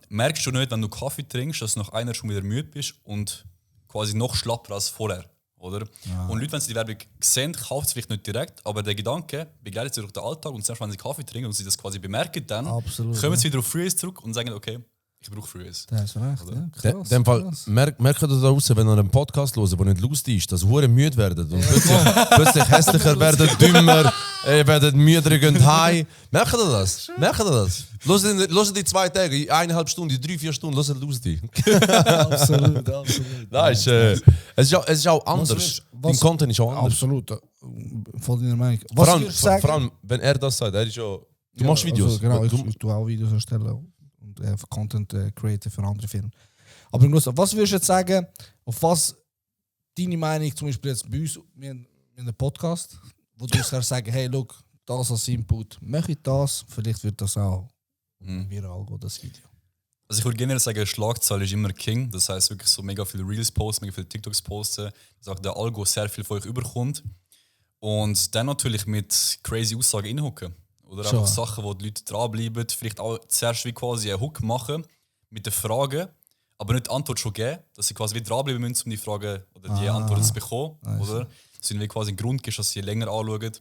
merkst du nicht, wenn du Kaffee trinkst, dass du nach einer schon wieder müde bist und quasi noch schlapper als vorher, oder? Und Leute, wenn sie die Werbung sehen, kaufen sie vielleicht nicht direkt, aber der Gedanke begleitet sie durch den Alltag und selbst wenn sie Kaffee trinken und sie das quasi bemerken, dann Absolut, kommen sie wieder auf Freeze zurück und sagen, okay, ich brauche Freeze. Das ist recht, ja. In dem Fall, merkt ihr da draußen, wenn ihr einen Podcast hört, der nicht lustig ist, dass ihr müde werdet und plötzlich hässlicher werdet, dümmer, werdet müder, gehen heim. Merkt ihr das? Merkt ihr das? Hört die 2 Tage, 1,5 Stunden, 3-4 Stunden, hört lustig. Absolut. Nein, es ist auch anders. Dein Content ist auch anders. Absolut. Voll deiner Meinung. Vor Was allem, wenn er das sagt, er ist ja... Du machst Videos. Also, genau, ich tue auch Videos erstellen und Content createn für andere Filme. Aber im Grunde, was würdest du jetzt sagen, auf was deine Meinung, zum Beispiel jetzt bei uns, wir haben einen Podcast, wo du sagen, hey, look, das als Input, mache ich das, vielleicht wird das auch viral gehen, das Video. Also ich würde generell sagen, Schlagzahl ist immer King. Das heißt wirklich so mega viele Reels posten, mega viele TikToks posten, dass auch der Algo sehr viel von euch überkommt. Und dann natürlich mit crazy Aussagen hinhocken. Oder Schon. einfach Sachen, wo die Leute dranbleiben. Vielleicht auch zuerst wie quasi einen Hook machen mit den Fragen, aber nicht die Antwort schon geben, dass sie quasi wie dranbleiben müssen, um die Fragen oder die Antworten zu bekommen. Oder? Dass ihnen wie quasi ein Grund gibt, dass sie länger anschauen.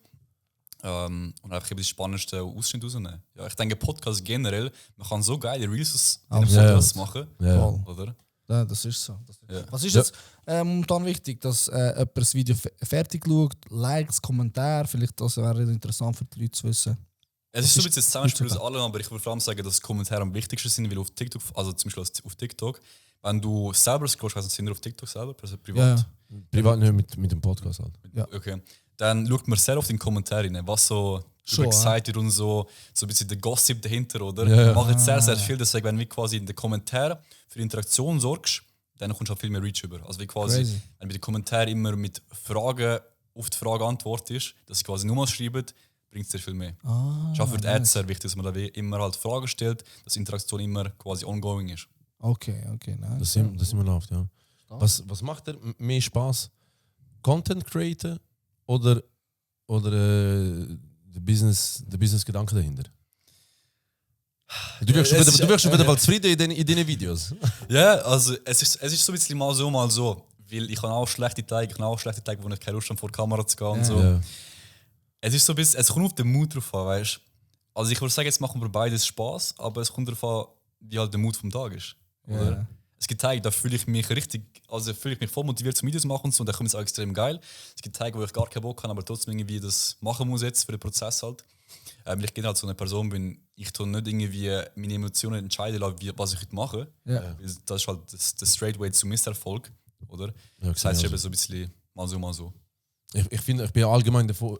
Und einfach eben das Spannendste Ausschnitt rausnehmen. Ja, ich denke, Podcast generell, man kann so geile Reels aus einem Podcast machen. Ja. Voll. Oder? Ja, das ist so. Ja. Was ist jetzt momentan wichtig, dass jemand das Video fertig schaut, Likes, Kommentare, vielleicht das wäre interessant für die Leute zu wissen. Es ist so ein bisschen das Zusammenspiel aus allem, aber ich würde vor allem sagen, dass Kommentare am wichtigsten sind, weil auf TikTok, also zum Beispiel auf TikTok, wenn du selber scrollst, also sind wir auf TikTok selber, privat? Ja. Privat nicht mit dem Podcast halt. Ja. Okay. Dann schaut man sehr oft in die Kommentare rein, was so Schon, gesagt wird und so ein bisschen der Gossip dahinter, oder? Ja, ja. Wir machen sehr, sehr viel, deswegen, wenn du quasi in den Kommentaren für Interaktion sorgst, dann kommst du auch viel mehr Reach über. Also wie quasi, Crazy. wenn bei den Kommentaren immer mit Fragen auf die Frage antwortest, dass sie quasi nur mal schreiben, bringt es sehr viel mehr. Ist auch für die Ads sehr wichtig, dass man da wie immer halt Fragen stellt, dass die Interaktion immer quasi ongoing ist. Okay, nice. Das immer läuft, ja. Was macht dir mehr Spaß? Content createn oder der Business-Gedanke dahinter? Du wirkst schon wieder mal zufrieden in deinen Videos. Ja, also es ist so ein bisschen mal so. Weil ich habe auch schlechte Tage, wo ich keine Lust habe, vor die Kamera zu gehen und so. Ja. Es ist so ein bisschen, es kommt auf den Mut drauf an, weißt du? Also ich würde sagen, jetzt machen wir beides Spaß, aber es kommt darauf an, wie halt der Mut vom Tag ist. Oder? Ja. Es gibt Tage, da fühle ich mich voll motiviert zum Videos machen und so, und da kommt es auch extrem geil. Es gibt Tage, wo ich gar keinen Bock habe, aber trotzdem irgendwie das machen muss jetzt für den Prozess halt. Weil ich halt so eine Person bin, ich tue nicht irgendwie meine Emotionen entscheiden lassen, was ich heute mache. Ja. Weil das ist halt der straight way zum Misserfolg, oder? Ja, Das heißt also. eben so ein bisschen mal so. Ich bin allgemein davon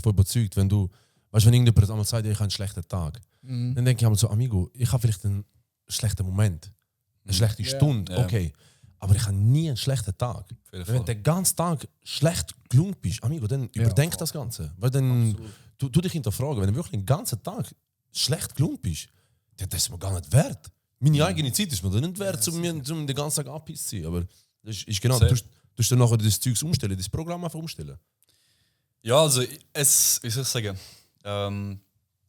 überzeugt, wenn irgendjemand einmal sagt, ich habe einen schlechten Tag, dann denke ich einmal so, Amigo, ich habe vielleicht einen schlechten Moment, eine schlechte Stunde, Ja. okay, aber ich habe nie einen schlechten Tag. Auf jeden Wenn Fall. du den ganzen Tag schlecht gelungen bist, Amigo, dann überdenk das Ganze. Weil dann tu dich hinterfragen, wenn du wirklich den ganzen Tag schlecht gelungen bist, dann das ist mir gar nicht wert. Meine eigene Zeit ist mir dann nicht wert, um den ganzen Tag abgepisst zu sein. Aber das ist genau, du tust dann nachher das Zeugs umstellen, das Programm einfach umstellen. Ja, also wie soll ich sagen?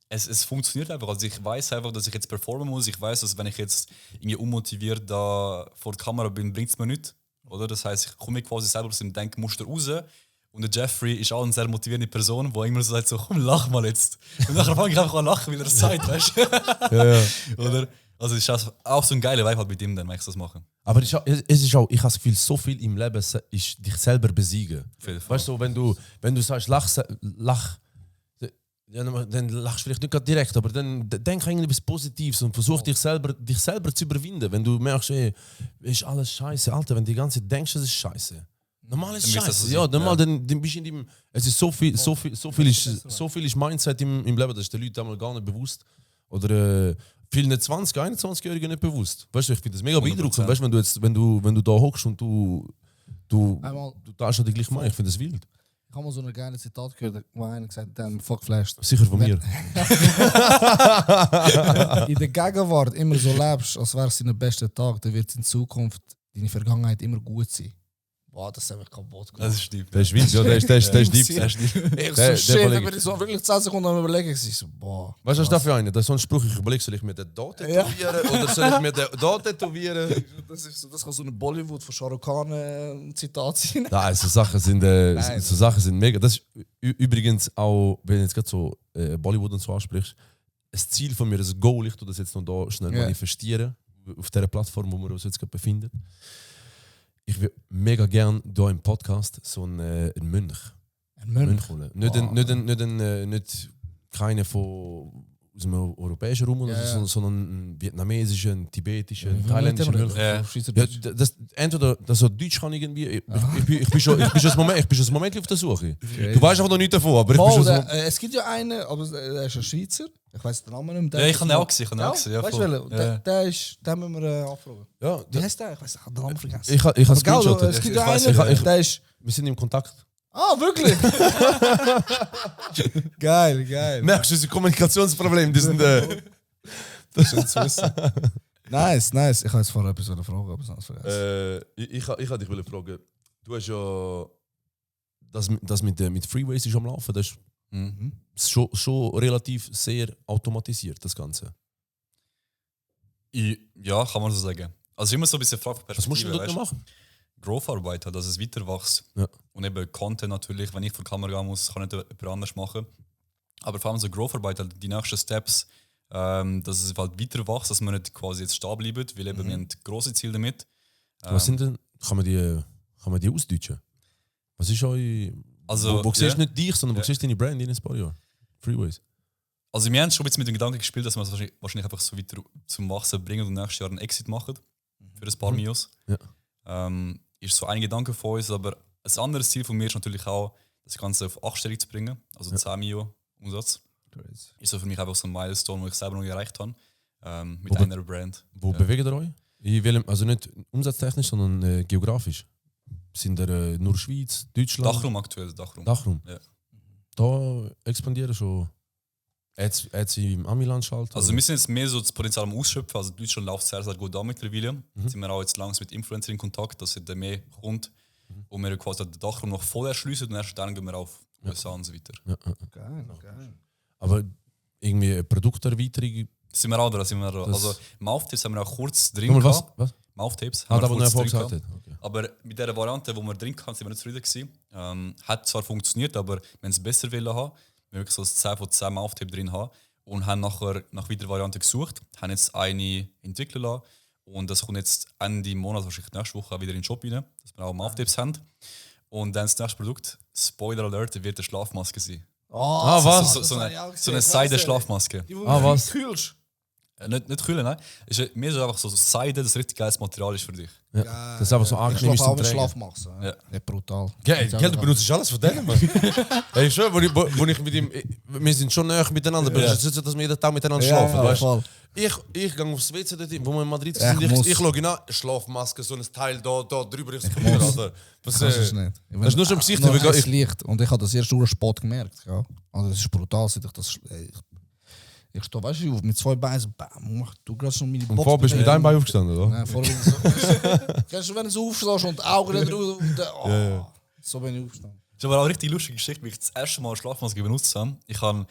Es funktioniert einfach. Also ich weiß einfach, dass ich jetzt performen muss. Ich weiß, dass wenn ich jetzt irgendwie unmotiviert da vor der Kamera bin, bringt es mir nichts. Oder? Das heißt, ich komme quasi selber aus dem Denkmuster raus Und der Jeffrey ist auch eine sehr motivierende Person, die immer so sagt, so, komm, lach mal jetzt. Und nachher fange ich einfach an lachen, weil er es sagt, weißt du? Ja. Oder? Also es ist auch so ein geiler Vibe halt mit ihm, dann, wenn ich das mache. Aber es ist auch, ich habe das Gefühl, so viel im Leben ist dich selber besiegen. Weißt du, wenn du sagst, lach, ja, dann lachst du vielleicht nicht gerade direkt, aber dann denk irgendwie was Positives und versuch dich selber zu überwinden. Wenn du merkst, ey, ist alles scheiße, Alter, wenn du die ganze Zeit denkst, es ist scheiße. Normal ist es scheiße. Ja, normal, dann bist du in dem. Es ist so viel ist Mindset im Leben, das ist den Leuten einmal gar nicht bewusst. Oder vielen 20-, 21-Jährigen nicht bewusst. Weißt du, ich finde das mega beeindruckend. Weißt du, wenn du da hockst und du darfst die gleich machen, ich finde das wild. Ich habe mal so ein geiles Zitat gehört, wo einer gesagt hat, fuck Flash. Sicher von mir. In der Gegenwart immer so lebst, als wäre es dein bester Tag, dann wird es in Zukunft deine Vergangenheit immer gut sein. Boah, das hat mich kaputt gemacht. Das ist deep. Der ist wild, ja, der ist deep. Ich so, shit, dann bin ich so wirklich 10 Sekunden am überlegen. Ich so, boah. Weißt du, was ist das für eine? Das ist so ein Spruch, ich überlege, soll ich mir den da tätowieren oder soll ich mir den da tätowieren? Das kann so ein Bollywood von Shah Rukh Khan Zitat sein. Nein, so Sachen sind mega. Das ist übrigens auch, wenn du jetzt gerade so Bollywood und so ansprichst, ein Ziel von mir, ein Goal, ich tue das jetzt noch da schnell manifestieren, auf dieser Plattform, wo wir uns jetzt gerade befinden. Ich würde mega gern hier im Podcast so einen Mönch. Ein Mönch? Holen. Nicht keiner von aus dem europäischen Raum, oder so, sondern einen vietnamesischen, einen tibetischen, einen thailändischen Mönch. Ja. Entweder das so Deutsch kann irgendwie. Ich bin schon ein Moment auf der Suche. Okay. Du weißt einfach noch nichts davon, aber ich bin schon so. Es gibt ja einen, aber er ist ein Schweizer. Ich weiß den Namen nicht mehr. Ja, ich habe ihn auch gesehen. Ja, weißt du, den müssen wir anfragen. Ja, wie heißt der? Ich weiß, ich habe den Namen vergessen. Ich habe Screenshot. Es gibt ja einen, der ist. Wir sind im Kontakt. Ah, wirklich? Geil. Merkst du, diese Kommunikationsprobleme, die sind. Das ist schön zu wissen. Nice. Ich habe jetzt vorher etwas fragen, aber sonst vergessen. Ich wollte dich fragen, du hast ja das mit Freeways ist am Laufen, das ist schon relativ sehr automatisiert, das Ganze. Ja, kann man so sagen. Also immer so ein bisschen Frage von Was musst Perspektive. du dort noch machen? Growth-Arbeit, dass es weiter wächst. Ja. Und eben Content natürlich, wenn ich vor die Kamera gehen muss, kann nicht jemand anders machen. Aber vor allem so Growth-Arbeit, die nächsten Steps, dass es halt weiter wächst, dass wir nicht quasi jetzt stehen bleiben, weil eben wir haben grosse Ziele damit. Was sind denn, kann man die ausdeutschen? Was ist euch, Also, wo siehst du nicht dich, sondern wo siehst du deine Brand in ein paar Jahren? Freeways. Also wir haben schon ein bisschen mit dem Gedanken gespielt, dass wir es wahrscheinlich einfach so weiter zum Wachsen bringen und nächstes Jahr einen Exit machen für ein paar Mios. Ja. Ist so ein Gedanke von uns, aber ein anderes Ziel von mir ist natürlich auch, das Ganze auf 8-stellig zu bringen, also 10 Mio Umsatz. Ist so für mich einfach so ein Milestone, den ich selber noch erreicht habe, mit einer Brand. Wo bewegt ihr euch? In welchem, also nicht umsatztechnisch, sondern geografisch? Sind ihr nur Schweiz, Deutschland? Dachraum aktuell, Dachraum. Ja. Da expandieren schon. Jetzt im Amiland-Schalt? Also wir sind jetzt mehr so das Potenzial am Ausschöpfen. Also Deutschland läuft sehr, sehr gut da mittlerweile. Jetzt sind wir auch jetzt langsam mit Influencern in Kontakt, dass der mehr kommt. Und wir quasi den Dachraum noch voll erschliessen und erst dann gehen wir auf USA und so weiter. Ja. Geil. Aber irgendwie eine Produkterweiterung? Sind wir auch da, Also Mouth-Tapes haben wir auch kurz drin Was? gehabt. Was? Mouth-Tapes Hat haben aber wir noch kurz Erfolg drin gehabt. gehabt. Okay. Aber mit dieser Variante, die wir drin hatten, sind wir nicht zufrieden gewesen. Hat zwar funktioniert, aber wenn es besser wollen haben, wir wirklich so ein 10 von 10 Mouth-Tape drin haben und haben nachher nach weiteren Varianten gesucht, haben jetzt eine entwickeln lassen und das kommt jetzt Ende Monat, wahrscheinlich nächste Woche auch wieder in den Shop rein, dass wir auch Mouth-Tapes haben. Und dann das nächste Produkt, Spoiler Alert, wird eine Schlafmaske sein. Was? So eine Seide-Schlafmaske. Was? Kühlst. Nicht kühlen, nein. Es ist mehr so einfach so Seide, das richtig geiles Material ist für dich. Ja. Das ist einfach so angenehm Ich zum schlafe auch mit Tragen. Schlafmasse. Ja. Ja, brutal. Gell, du benutzt alles von denen, Mann. Hey, schön, wo ich mit ihm... Wir sind schon näher miteinander, aber es ist nicht so, dass wir jeden Tag miteinander schlafen, weißt du? Ich gehe aufs WC dort, wo wir in Madrid sind, ich schaue nach, Schlafmaske, so ein Teil da drüber, ich so, Alter. Das ist nicht. Das ist nur schon im Gesicht. Das Licht. Und ich habe das erst durch Spot gemerkt. Ja. Also das ist brutal, seit ich das... Ich stehe, weißt du, mit 2 Beinen, bam, mach du gerade schon meine Box. Und vorher bist du mit deinem Bein aufgestanden, oder? Nein, vorher bin ich so... Kennst du, wenn du so aufstehst und die Augen nicht raus... So bin ich aufgestanden. Das ist aber auch eine richtig lustige Geschichte, wie ich das erste Mal Schlafmaske benutzt habe. Ich habe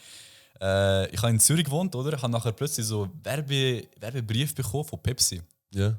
in Zürich gewohnt, oder? Ich habe nachher plötzlich so Werbebrief bekommen von Pepsi. Ja.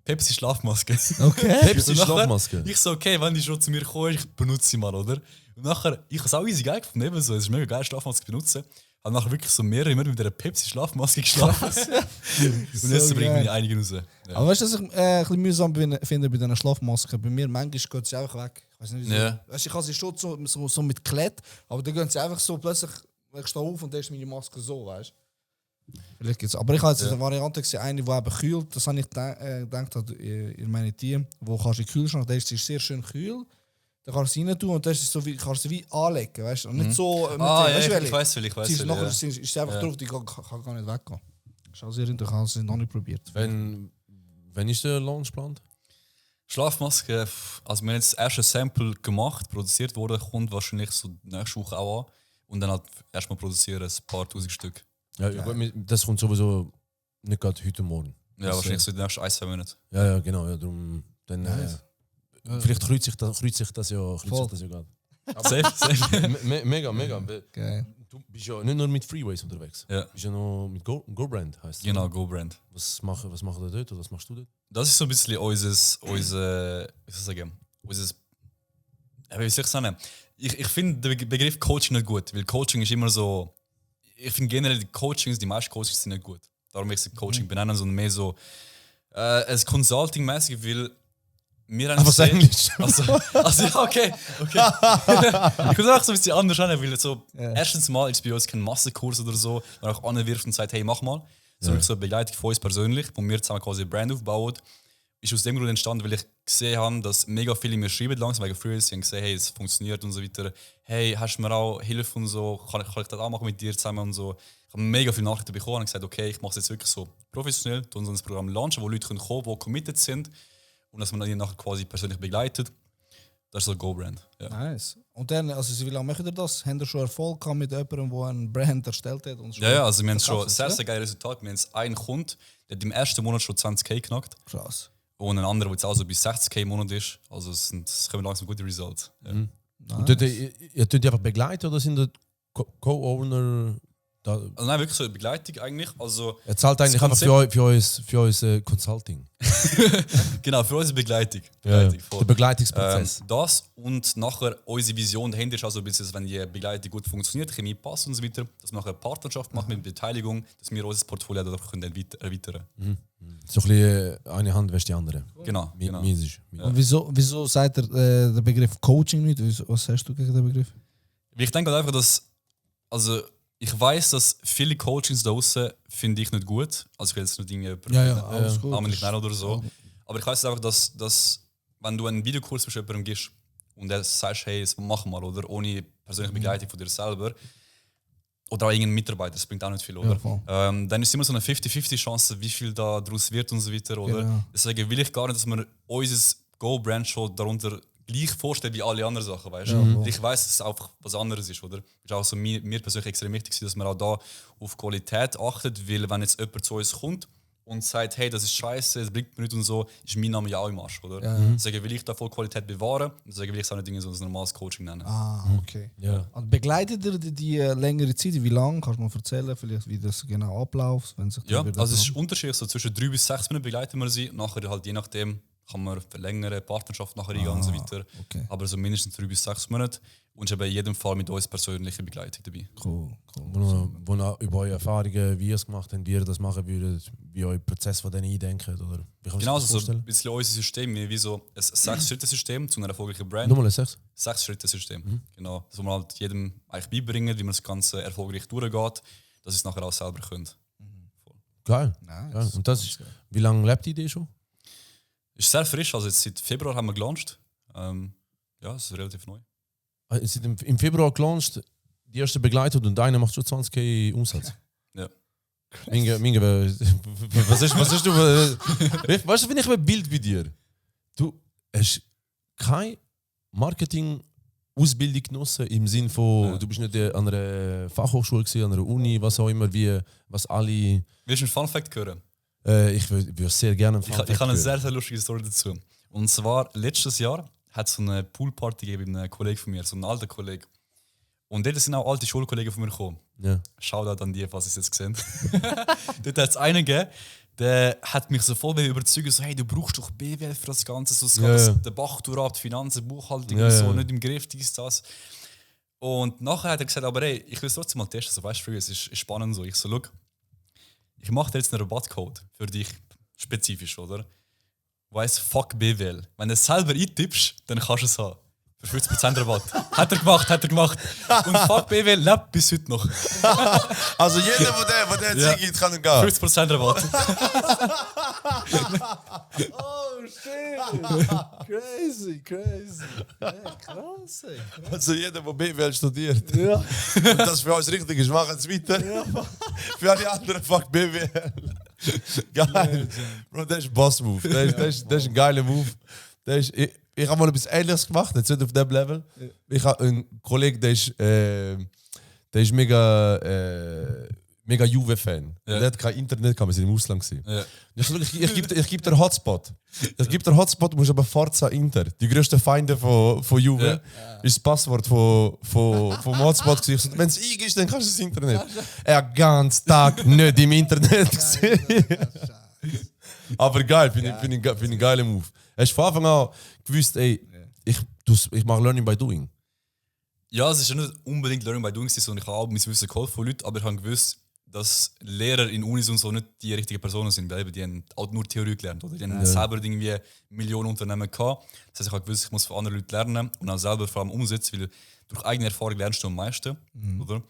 Pepsi-Schlafmaske. Okay. Pepsi Und nachher- Schlafmaske. Ich so, okay, wenn die schon zu mir kommen, ich benutze sie mal, oder? Und nachher, ich habe es auch easy geil gefunden, eben so, es ist mega geil, Schlafmaske zu benutzen. Habe nachher wirklich so mehrere mit dieser Pepsi-Schlafmaske geschlafen. Und jetzt So bringen geil. wir einige raus. Ja. Aber weißt du, was ich ein bisschen mühsam finde bei diesen Schlafmasken? Bei mir, manchmal geht sie einfach weg. Ich weiß nicht, wieso. Ja. Weißt du, ich habe sie schon so mit Klett, aber dann gehen sie einfach so plötzlich, ich stehe auf und dann ist meine Maske so, weißt du? Vielleicht gibt's. Aber ich habe jetzt eine Variante gesehen, eine, die eben kühlt. Das habe ich gedacht in meine Team, wo kannst du in den Kühlschrank, der ist sehr schön kühl. Dann kannst du sie rein tun und dann ist es so wie, kannst du sie wie anlegen, weißt du? Und nicht so mit Ah, weißt du, ja, welche? ich weiß Sie ist welche, nachher ja. ist sie einfach drauf, die kann gar nicht weggehen. Schau sehr interessant, ich habe es noch nicht probiert. Wenn ist der Launch geplant? Schlafmaske, also wir haben jetzt das erste Sample gemacht, produziert wurde, kommt wahrscheinlich so nächste Woche auch an. Und dann halt erstmal produzieren, ein paar tausend Stück. Ja, das kommt sowieso nicht gerade heute und morgen. Ja, Das, wahrscheinlich so in den nächsten 1-2 Monaten. Ja, genau. Ja, darum, dann, vielleicht kreuzt sich das ja gerade. Safe. Mega. Geil. Du bist ja nicht nur mit Freeways unterwegs. Ja. Du bist ja noch mit GoBrand, heisst es. Genau, GoBrand. Was macht ihr dort oder was machst du dort? Das ist so ein bisschen unser wie soll ich sagen, wie soll ich sagen? Ich finde den Begriff Coaching nicht gut, weil Coaching ist immer so, ich finde generell die meisten Coachings sind nicht gut. Darum will ich Coaching benennen, sondern mehr so als Consulting-mäßig, weil wir haben Was Englisch? Also ja, okay. Ich würde auch so ein bisschen anders an, weil so, erstens mal ist bei uns kein Massenkurs oder so, wo man auch anwirft und sagt, hey, mach mal. Sondern so eine Begleitung von uns persönlich, wo wir zusammen quasi eine Brand aufbauen. Ist aus dem Grund entstanden, weil ich gesehen habe, dass mega viele mir schreiben langsam wegen Freelance, sie haben gesehen, hey, es funktioniert und so weiter. Hey, hast du mir auch Hilfe und so, kann ich das auch machen mit dir zusammen und so. Ich habe mega viele Nachrichten bekommen und gesagt, okay, ich mache es jetzt wirklich so professionell, tun so ein Programm launchen, wo Leute kommen können, die committed sind und dass man dann die nachher quasi persönlich begleitet. Das ist so GoBrand. Ja. Nice. Und dann, also wie lange macht ihr das? Habt ihr schon Erfolg gehabt mit jemandem, der einen Brand erstellt hat? Und schon Ja, also wir haben schon verkauft hat, sehr geile Resultate. Wir haben jetzt einen Kunden, der hat im ersten Monat schon 20k geknackt. Krass. Und einen anderen, der jetzt auch so bis 60k im Monat ist. Also es kommen langsam gute Results. Ja. Und dort, ihr tut die einfach begleiten oder sind das Co-Owner? Also nein, wirklich so eine Begleitung eigentlich. Also Er zahlt eigentlich Das einfach für uns Consulting. genau, für unsere Begleitung. Der voll. Begleitungsprozess. Das und nachher unsere Vision dahinter ist also ein bisschen, wenn die Begleitung gut funktioniert, Chemie passt und so weiter, dass wir nachher eine Partnerschaft machen mit Beteiligung, dass wir unser Portfolio dadurch können erweitern können. So ein bisschen eine Hand wäscht die andere. Genau. Mies. Und wieso sagt er der Begriff Coaching nicht? Was hast du gegen den Begriff? Ich denke halt einfach, dass, also ich weiß, dass viele Coachings da draußen finde ich nicht gut. Also ich will jetzt nicht Dinge alles gut. Namen nicht nennen oder so. Aber ich weiß einfach, dass wenn du einen Videokurs mit jemandem gibst und der sagst, hey, das mach mal, oder ohne persönliche Begleitung von dir selber oder auch irgendein Mitarbeiter, das bringt auch nicht viel, oder? Ja, voll. Dann ist immer so eine 50-50 Chance, wie viel da daraus wird und so weiter, oder? Genau. Deswegen will ich gar nicht, dass man unser Go-Brand schon darunter gleich vorstellt wie alle anderen Sachen, weißt du? Ich weiß, dass es einfach was anderes ist, oder? Es ist auch so mir persönlich extrem wichtig, dass man auch da auf Qualität achtet, weil wenn jetzt jemand zu uns kommt und sagt, hey, das ist scheiße, das bringt mir nicht und so, ist mein Name ja auch im Arsch, oder? Deswegen will ich da voll Qualität bewahren und deswegen will ich es auch nicht so ein normales Coaching nennen. Okay. Ja. Und begleitet ihr die längere Zeit? Wie lange? Kannst du mal erzählen, vielleicht, wie das genau abläuft? Wenn sich Ja, wieder also es ist dran- unterschiedlich, so zwischen 3 bis 6 Minuten begleiten wir sie, nachher halt je nachdem kann man verlängern, Partnerschaft nachher eingehen und so weiter. okay. Aber so mindestens 3 bis 6 Monate und ist eben in jedem Fall mit uns persönliche Begleitung dabei. Cool. Wo noch über eure Erfahrungen, wie ihr es gemacht habt, wie ihr das machen würdet, wie euer Prozess von denen eindenkt. Oder wie kann man Genau, sich das so ein vorstellen? bisschen unser System, wie so ein 6-Schritte-System zu einer erfolgreichen Brand. Nochmal ein 6? 6-Schritte-System. Genau. Das, wo man halt jedem eigentlich beibringen, wie man das Ganze erfolgreich durchgeht, dass sie es nachher auch selber können. Geil. Nice. Geil. Und das ist, wie lange lebt die Idee schon? Ist sehr frisch, also jetzt seit Februar haben wir gelauncht. Ja, es ist relativ neu. Ihr seid im Februar gelauncht, die erste Begleitung und einer macht schon 20k Umsatz. Ja. Minge, was ist du? Weißt du, wenn ich ein Bild bei dir? Du hast keine Marketing-Ausbildung genossen im Sinne von, du bist nicht an einer Fachhochschule gewesen, an einer Uni, was auch immer, wie was alle. Willst du einen Fun-Fact hören? Ich würde sehr gerne einen Ich habe eine sehr, sehr lustige Story dazu. Und zwar, letztes Jahr hat es so eine Poolparty gegeben mit einem Kollegen von mir, so einem alten Kollegen. Und dort sind auch alte Schulkollegen von mir gekommen. Ja. Shoutout an die, was sie es jetzt gesehen. Dort hat es einen gegeben, der hat mich so voll überzeugt, so, hey, du brauchst doch BWL für das Ganze, so der Bach durch, die Finanzen, Buchhaltung und so, nicht im Griff, dies, das. Und nachher hat er gesagt, aber hey, ich will es trotzdem mal testen, so, weißt du, es ist spannend so. Ich so, look, ich mache dir jetzt einen Rabattcode für dich, spezifisch, oder? Weiss, fuck BWL. Wenn du es selber eintippst, dann kannst du es haben. Für 50% Rabatt. Hat er gemacht. Und fuck BWL lebt bis heute noch. Also jeder, der Ja. gibt, kann gehen. 50% Rabatt. Oh shit! Crazy. Ja, krass, ey. Also jeder, der BWL studiert. Ja. Und das für uns richtig ist, machen es weiter. Für alle anderen, fuck BWL. Geil. Bro, das ist Boss-Move. Das ist ein geiler Move. Ich habe mal etwas Ähnliches gemacht, jetzt nicht auf diesem Level. Ich habe einen Kollegen, der ist mega Juve-Fan. Ja. Der hat kein Internet, wir sind im Ausland gewesen. Ja. Ich gebe dir Hotspot. Ich gebe dir Hotspot, du musst aber Forza Inter. Die grössten Feinde von Juve ist das Passwort vom Hotspot. Wenn es ist, dann kannst du das Internet. Er hat den ganzen Tag nicht im Internet gesehen. Aber geil, finde ich einen geilen Move. Hast du von Anfang an gewusst, ey, ich mache Learning by Doing? Ja, es ist ja nicht unbedingt Learning by Doing, sondern ich habe auch mein Wissen geholfen von Leuten, aber ich habe gewusst, dass Lehrer in Unis und so nicht die richtigen Personen sind, weil die haben auch nur Theorie gelernt. Oder? Die haben selber irgendwie Millionen Unternehmen gehabt. Das heißt, ich habe gewusst, ich muss von anderen Leuten lernen und auch selber vor allem umsetzen, weil durch eigene Erfahrung lernst du am meisten. Oder?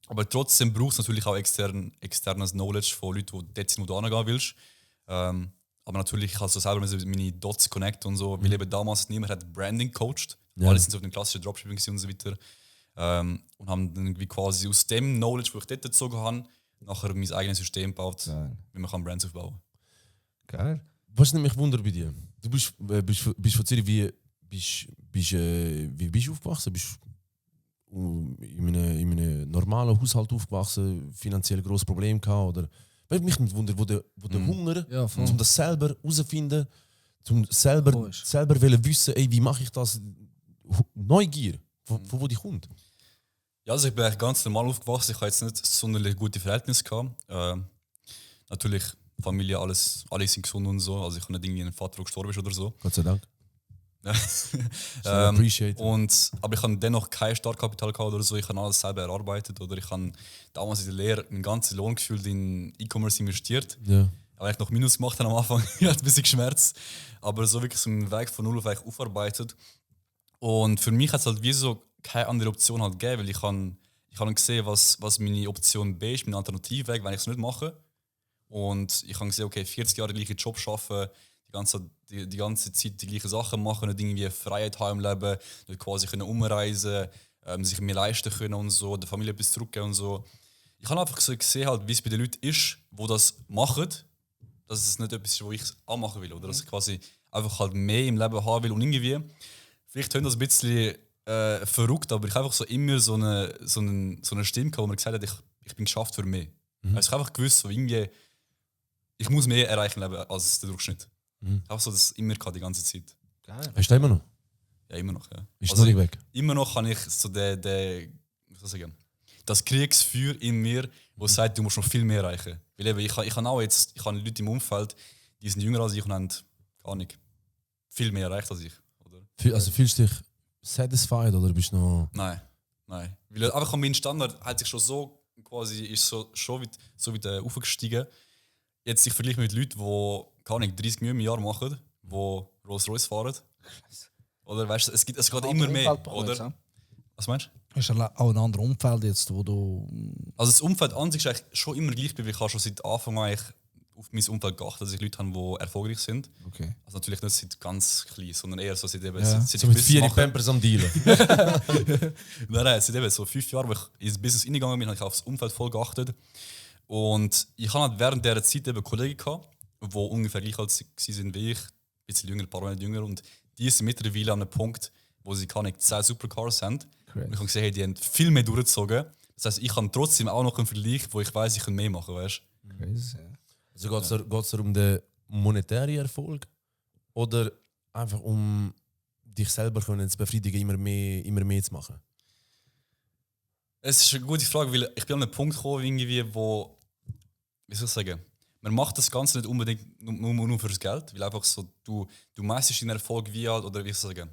Aber trotzdem brauchst du natürlich auch externes Knowledge von Leuten, die dort sind, wo du hingehen willst. Aber natürlich, ich habe so selber meine Dots connect und so, weil eben damals niemand hat Branding coacht. Ja. Alle sind so auf den klassischen Dropshipping und so weiter. Und haben dann irgendwie quasi aus dem Knowledge, das ich dort gezogen habe, nachher mein eigenes System gebaut, wie man Brands aufbauen kann. Geil. Was nimmt mich Wunder bei dir? Du bist von Zürich, wie bist du aufgewachsen? Bist du in einem normalen Haushalt aufgewachsen, finanziell grosses Problem gehabt? Oder? Weil mich nicht wundert, wo der Hunger, um das selber herauszufinden, um selber wollen wissen, ey, wie mache ich das? Neugier, von wo die kommt. Ja, also ich bin eigentlich ganz normal aufgewachsen. Ich hatte jetzt nicht sonderlich gute Verhältnisse gehabt. Natürlich, Familie, alle sind gesund und so. Also ich habe nicht irgendwie einen Vater, der gestorben ist oder so. Gott sei Dank. Appreciate. Aber ich habe dennoch kein Startkapital gehabt oder so. Ich habe alles selber erarbeitet. Oder ich habe damals in der Lehre meinen ganzen Lohn gefühlt in E-Commerce investiert. Ja. Aber ich noch Minus gemacht habe am Anfang. Ich hatte ein bisschen geschmerzt. Aber so wirklich so einen Weg von null auf eigentlich aufarbeitet. Und für mich hat es halt wie so keine andere Option halt gegeben, weil ich habe gesehen, was meine Option B ist, mein Alternativweg, wenn ich es nicht mache. Und ich habe gesehen, okay, 40 Jahre den gleichen Job arbeiten, die ganze Zeit die gleichen Sachen machen, nicht irgendwie Freiheit haben im Leben, nicht quasi können umreisen, sich mehr leisten können und so, der Familie etwas zurückgeben und so. Ich habe einfach so gesehen, halt, wie es bei den Leuten ist, die das machen, dass es nicht etwas ist, wo ich es auch machen will. Oder dass ich quasi einfach halt mehr im Leben haben will und irgendwie, vielleicht tönt das ein bisschen verrückt, aber ich habe einfach so immer so eine Stimme gehabt, wo mir gesagt hat, ich bin geschafft für mehr. Also ich habe einfach gewusst, so irgendwie, ich muss mehr erreichen im Leben als der Durchschnitt. Ich habe so das immer gehabt, die ganze Zeit. Geil. Hast du immer noch? Ja, immer noch. Ja. Ist noch nicht weg? Immer noch kann ich so wie soll ich sagen, das Kriegsfeuer in mir, wo sagt, du musst noch viel mehr erreichen. Weil eben, ich habe Leute im Umfeld, die sind jünger als ich und haben gar nicht viel mehr erreicht als ich. Oder? Also fühlst du dich satisfied oder bist du noch... Nein. Weil einfach mein Standard hat sich schon so quasi ist schon wieder aufgestiegen. Jetzt ich vergleiche mit Leuten, die gar nicht 30 Millionen im Jahr machen, die Rolls-Royce fahren. Oder weißt du, es geht immer mehr, oder? Was meinst du? Ist auch ein anderes Umfeld jetzt, wo du... Also das Umfeld an sich ist eigentlich schon immer gleich, weil ich habe schon seit Anfang an auf mein Umfeld geachtet, dass ich Leute habe, die erfolgreich sind. Okay. Also natürlich nicht seit ganz klein, sondern eher so seit eben... Ja. Seit So mit 4 Pampers am Dealen. Nein, seit eben so 5 Jahren, wo ich ins Business reingegangen bin, habe ich auf das Umfeld voll geachtet. Und ich hatte halt während dieser Zeit eben Kollegen gehabt, die ungefähr gleich alt waren wie ich, ein bisschen jünger, ein paar Monate jünger. Und die sind mittlerweile an einem Punkt, wo sie keine 10 Supercars haben. Und ich habe gesehen, hey, die haben viel mehr durchgezogen. Das heisst, ich habe trotzdem auch noch einen Vergleich, wo ich weiss, ich kann mehr machen, weißt du? Crazy. Also geht es um den monetären Erfolg oder einfach um dich selber können zu befriedigen, immer mehr zu machen? Es ist eine gute Frage, weil ich bin an einen Punkt gekommen, irgendwie, wo, wie soll ich sagen, man macht das Ganze nicht unbedingt nur fürs Geld, weil einfach so, du meistest deinen Erfolg wie halt, oder wie ich sagen.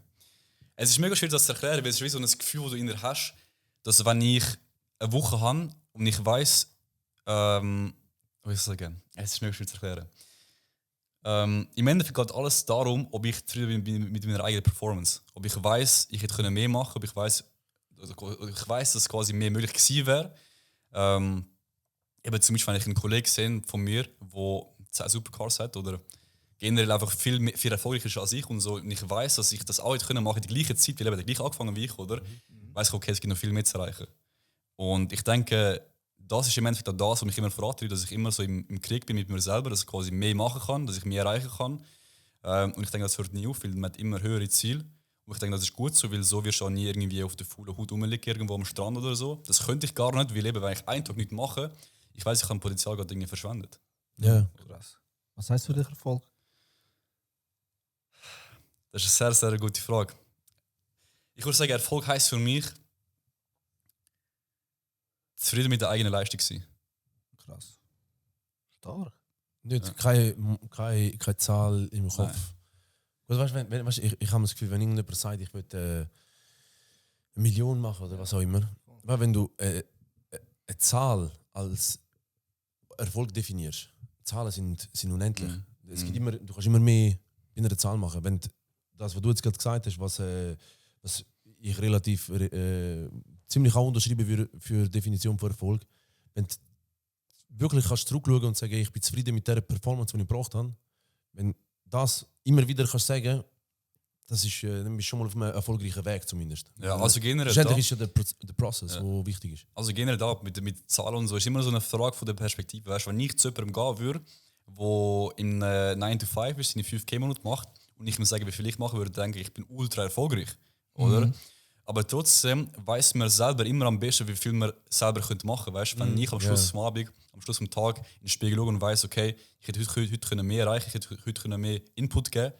Es ist mega schwierig, das zu erklären, weil es ist wie so ein Gefühl, das du in dir hast, dass wenn ich eine Woche habe und ich weiss, wie ich sagen, es ist mega schwierig zu erklären. Im Endeffekt geht alles darum, ob ich zufrieden bin mit meiner eigenen Performance. Ob ich weiss, ich hätte mehr machen können, ob ich weiss, dass quasi mehr möglich gewesen wäre. Eben zum Beispiel, wenn ich einen Kollegen sehe von mir, der 10 Supercars hat oder generell einfach viel erfolgreicher ist als ich und so, und ich weiss, dass ich das auch hätte machen in der gleichen Zeit, weil er gleich angefangen wie ich, oder? Weiss ich, okay, es gibt noch viel mehr zu erreichen. Und ich denke, das ist im Endeffekt auch das, was mich immer vorantreibt, dass ich immer so im Krieg bin mit mir selber, dass ich quasi mehr machen kann, dass ich mehr erreichen kann. Und ich denke, das hört nie auf, weil man hat immer höhere Ziele. Und ich denke, das ist gut so, weil so wirst du auch nie irgendwie auf der faulen Haut rumliegen, irgendwo am Strand oder so. Das könnte ich gar nicht, weil eben, wenn ich einen Tag nichts mache, ich weiss, ich habe Potenzial gerade irgendwie verschwendet. Ja. Krass. Was heißt für dich Erfolg? Das ist eine sehr, sehr gute Frage. Ich würde sagen, Erfolg heisst für mich, zufrieden mit der eigenen Leistung sein. Krass. Stark. Nicht, keine Zahl im Kopf. Also, weißt, ich habe das Gefühl, wenn irgendjemand sagt, ich würde eine Million machen oder was auch immer, weil wenn du eine Zahl als Erfolg definierst, Zahlen sind unendlich. Es gibt immer, du kannst immer mehr in einer Zahl machen. Wenn das, was du jetzt gerade gesagt hast, was ich relativ ziemlich auch unterschreiben würde für Definition von Erfolg, wenn du wirklich kannst zurückschauen und sagen, ich bin zufrieden mit der Performance, die ich gebraucht habe, wenn das immer wieder kannst sagen, das ist, dann bist du schon mal auf einem erfolgreichen Weg zumindest. Ja, also generell Schlussendlich ist ja der Prozess, der wichtig ist. Also generell da, mit Zahlen und so, ist immer so eine Frage von der Perspektive. Weißt, wenn ich zu jemandem gehen würde, der in 9 to 5 ist, seine 5K-Monate macht, und ich mir sagen, wie viel ich machen würde, denke ich bin ultra erfolgreich. Oder? Aber trotzdem weiss man selber immer am besten, wie viel man selber machen könnte. Weißt, wenn ich am Schluss vom Abend, am Schluss vom Tag in den Spiegel schaue und weiss, okay, ich hätte heute mehr erreichen, ich hätte heute mehr Input geben,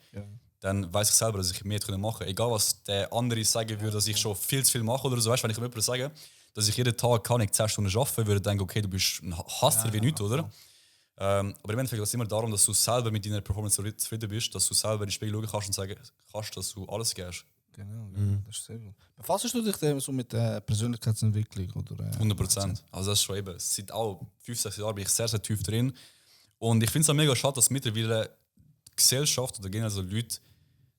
dann weiss ich selber, dass ich mehr machen kann. Egal, was der andere sagen würde, dass ich schon viel zu viel mache oder so. Weißt, wenn ich jemandem sage, dass ich jeden Tag 10 Stunden arbeiten würde, denke ich, okay, du bist ein Hasser wie nichts, oder? Aber im Endeffekt geht es immer darum, dass du selber mit deiner Performance zufrieden bist, dass du selber in den Spiegel schauen kannst und sagen kannst, dass du alles gibst. Genau, das ist sehr gut. Befasst du dich so mit der Persönlichkeitsentwicklung? Oder, 100%. Also das ist schon eben. Seit auch 5-6 Jahren bin ich sehr, sehr tief drin. Und ich finde es auch mega schade, dass mittlerweile die Gesellschaft oder generell so Leute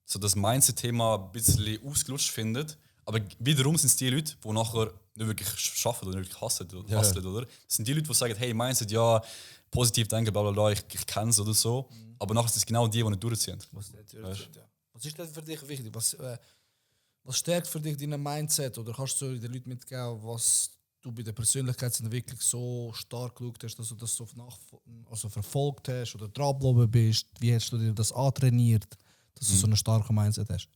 so das Mindset-Thema ein bisschen ausgelutscht finden. Aber wiederum sind es die Leute, die nachher nicht wirklich arbeiten oder nicht wirklich hassen, oder? Das sind die Leute, die sagen, hey, Mindset, ja, positiv denken, bla bla bla, ich kenne es oder so. Aber nachher sind es genau die nicht durchziehen. Was ist denn für dich wichtig? Was stärkt für dich dein Mindset? Oder kannst du den Leuten mitgeben, was du bei der Persönlichkeitsentwicklung so stark geschaut hast, dass du das so verfolgt hast oder dranbleiben bist? Wie hast du dir das antrainiert, dass du so einen starken Mindset hast?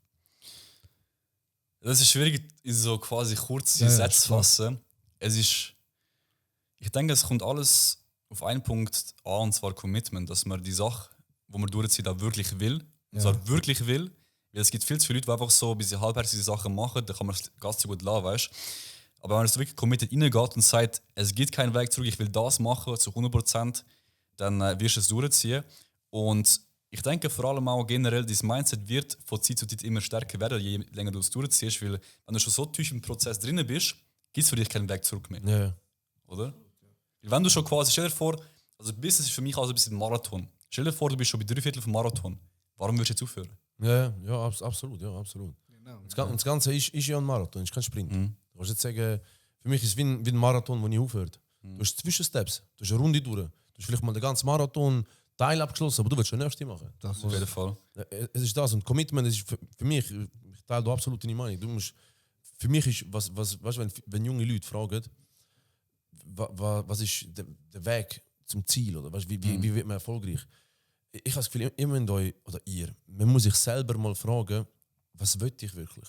Das ist schwierig, in so quasi kurze Sätze zu fassen. Ich denke, es kommt alles auf einen Punkt an, und zwar Commitment, dass man die Sache, wo man durchzieht, auch wirklich will. Und zwar wirklich will. Weil es gibt viel zu viele Leute, die einfach so ein bisschen halbherzige Sachen machen, da kann man es ganz so gut lassen, weißt. Aber wenn man wirklich committed reingeht und sagt, es gibt keinen Weg zurück, ich will das machen zu 100%, dann wirst du es durchziehen. Und ich denke vor allem auch generell, dieses Mindset wird von Zeit zu Zeit immer stärker werden, je länger du es durchziehst, weil wenn du schon so tief im Prozess drin bist, gibt es für dich keinen Weg zurück mehr. Ja. Oder? Weil wenn du schon quasi, stell dir vor, also Business ist für mich auch so ein bisschen ein Marathon. Stell dir vor, du bist schon bei 3/4 vom Marathon. Warum würdest du jetzt aufhören? Ja, absolut. Genau. Das Ganze ist ja ein Marathon, ist kein Sprint. Du kannst jetzt sagen, für mich ist es wie ein Marathon, der nie aufhört. Du hast Zwischensteps, du hast eine Runde durch. Du hast vielleicht mal den ganzen Marathon Teil abgeschlossen, aber du willst schon den nächsten machen. Auf jeden Fall. Es ist das und Commitment ist für mich, ich teile da absolut deine Meinung. Du musst, für mich ist, wenn junge Leute fragen, was ist der Weg zum Ziel oder wie wird man erfolgreich? Ich habe das Gefühl, ihr müsst euch, oder ihr, man muss sich selber mal fragen, was will ich wirklich?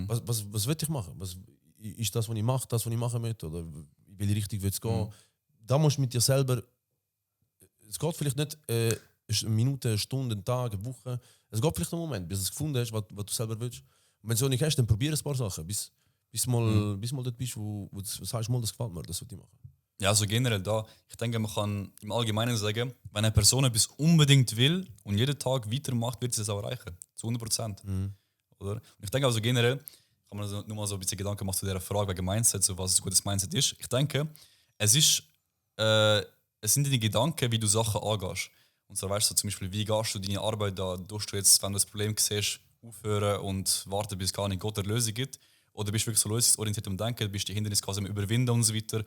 Was will ich machen? Was ist das, was ich mache, das, was ich machen möchte? Oder in welche Richtung will es gehen? Da musst du mit dir selber, es geht vielleicht nicht eine Minute, eine Stunde, einen Tag, eine Woche. Es geht vielleicht einen Moment, bis du es gefunden hast, was du selber willst. Und wenn du es nicht hast, dann probier ein paar Sachen, bis mal dort bist, wo du sagst, mal, das gefällt mir, das will ich machen. Ja, also generell da, ich denke, man kann im Allgemeinen sagen, wenn eine Person etwas unbedingt will und jeden Tag weitermacht, wird sie es auch erreichen. Zu 100%. Oder? Und ich denke also generell, kann man also nur mal so ein bisschen Gedanken machen zu dieser Frage wegen Mindset, so was ein gutes Mindset ist. Ich denke, es sind deine Gedanken, wie du Sachen angehst. Und so weißt du zum Beispiel, wie gehst du deine Arbeit da, tust du jetzt, wenn du das Problem siehst, aufhören und warten, bis gar nicht Gott eine Lösung gibt? Oder bist du wirklich so lösungsorientiert am Denken, bist die Hindernisse quasi am Überwinden und so weiter?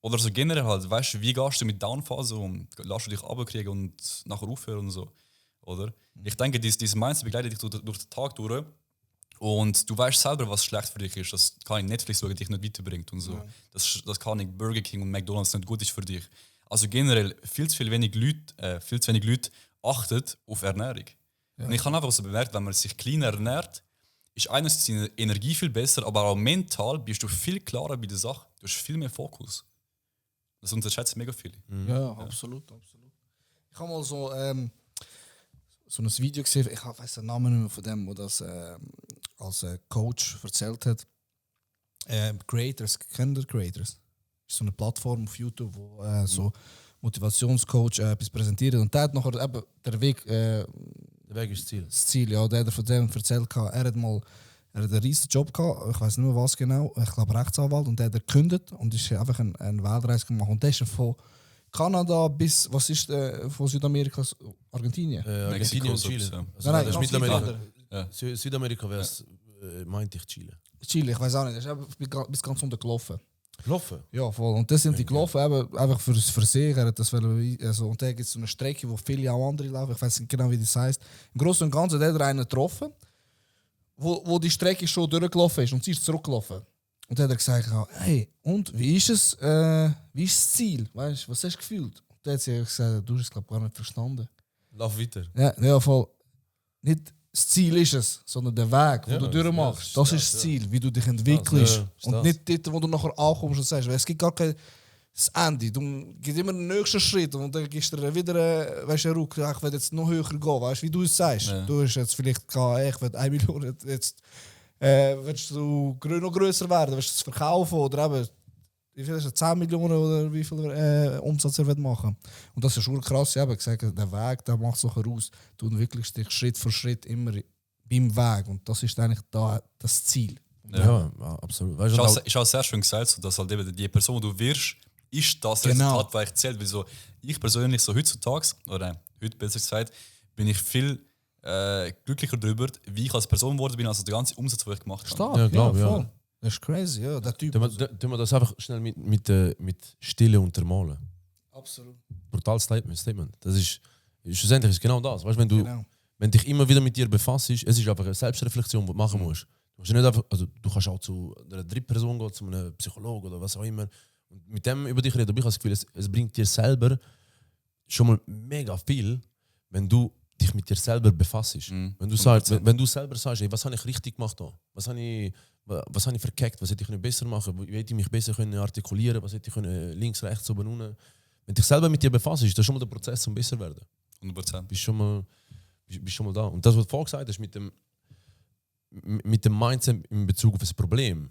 Oder so generell halt, weißt du, wie gehst du mit Downphase um? Lässt du dich runterkriegen und nachher aufhören und so? Oder? Ich denke, dieses Mindset begleitet dich durch den Tag durch. Und du weißt selber, was schlecht für dich ist. Das kann ich Netflix schauen, dich nicht weiterbringt und so. Ja. Das kann nicht Burger King und McDonald's nicht gut ist für dich. Also generell viel zu wenig Leute achten auf Ernährung. Ja. Und ich habe einfach so bemerkt, wenn man sich clean ernährt, ist einerseits die Energie viel besser, aber auch mental bist du viel klarer bei der Sache. Du hast viel mehr Fokus. Das unterschätzt mega viel. Ja, absolut. Ich habe mal so ein Video gesehen, ich weiß den Namen nicht mehr von dem, der das als Coach erzählt hat. Creators, kennt ihr Creators? Das ist so eine Plattform auf YouTube, wo so Motivationscoach etwas präsentiert. Und der hat nachher eben der Weg ist das Ziel. Das Ziel, ja. Der hat von dem erzählt, er hat einen riesen Job gehabt, ich weiß nicht mehr was genau, ich glaube Rechtsanwalt, und der hat gekündigt und ist einfach eine Weltreise gemacht. Und der ist von Kanada bis, was ist von Südamerika, Argentinien? Argentinien und Chile. Ja. Also Nein, das ist Mittelamerika. Ja. Südamerika wäre es, meinte ich Chile. Chile, ich weiß auch nicht, er ist bis ganz unten gelaufen. Gelaufen? Ja, voll. Und das sind die gelaufen, eben, einfach für das Versehen. Er hat das also, und da gibt es so eine Strecke, wo viele auch andere laufen. Ich weiß nicht genau, wie das heisst. Im Großen und Ganzen hat er einen getroffen, wo die Strecke schon durchgelaufen ist und sie ist zurückgelaufen. Und dann hat er gesagt, hey, und wie ist es? Wie ist das Ziel? Weißt, was hast du gefühlt? Und dann hat sie gesagt, du hast es glaube gar nicht verstanden. Lauf weiter. Ja, voll. Nicht das Ziel ist es, sondern der Weg, den du durchmachst. Das ist das Ziel, wie du dich entwickelst. Und nicht dort, wo du nachher ankommst und sagst, es gibt gar kein das Ende. Du gehst immer den nächsten Schritt und dann gehst du wieder einen Ruck. Ich will jetzt noch höher gehen, weißt, wie du es sagst. Ja. Du hast jetzt vielleicht ich will 1 Million, jetzt willst du noch grösser werden, willst du es verkaufen oder eben, wie viel ist es, 10 Millionen oder wie viel Umsatz er machen. Und das ist schon krass, ich habe gesagt, der Weg, der macht es nachher aus. Du entwickelst dich Schritt für Schritt immer beim Weg und das ist eigentlich das Ziel. Ja, absolut. Weißt, ist auch sehr schön gesagt, so, dass halt eben die Person, die du wirst, ist das Resultat, was ich zählt. Weil so, ich persönlich so heutzutage, oder heute besser gesagt, bin ich viel glücklicher darüber, wie ich als Person geworden bin, als der ganze Umsatz, den ich gemacht habe. Stark, ja, glaub, ja, voll. Das ist crazy, ja. Der Typ. Tun wir das einfach schnell mit Stille untermalen. Absolut. Brutales Statement. Das ist schlussendlich ist genau das. Weißt, wenn dich immer wieder mit dir befasst, es ist einfach eine Selbstreflexion, die du machen musst. Du kannst nicht einfach, also du kannst auch zu einer Drittperson gehen, zu einem Psychologen oder was auch immer. Und mit dem über dich reden. Aber ich habe das Gefühl, es bringt dir selber schon mal mega viel, wenn du dich mit dir selber befasst. Wenn du selber sagst, ey, was habe ich richtig gemacht da? Was habe ich verkackt? Was hätte ich besser machen? Wie hätte ich mich besser artikulieren? Was hätte ich links, rechts, oben, unten? Wenn du dich selber mit dir befasst, ist das schon mal der Prozess zum besser werden. 100%. Bist schon mal da. Und das, was du vorhin gesagt hast, mit dem Mindset in Bezug auf das Problem.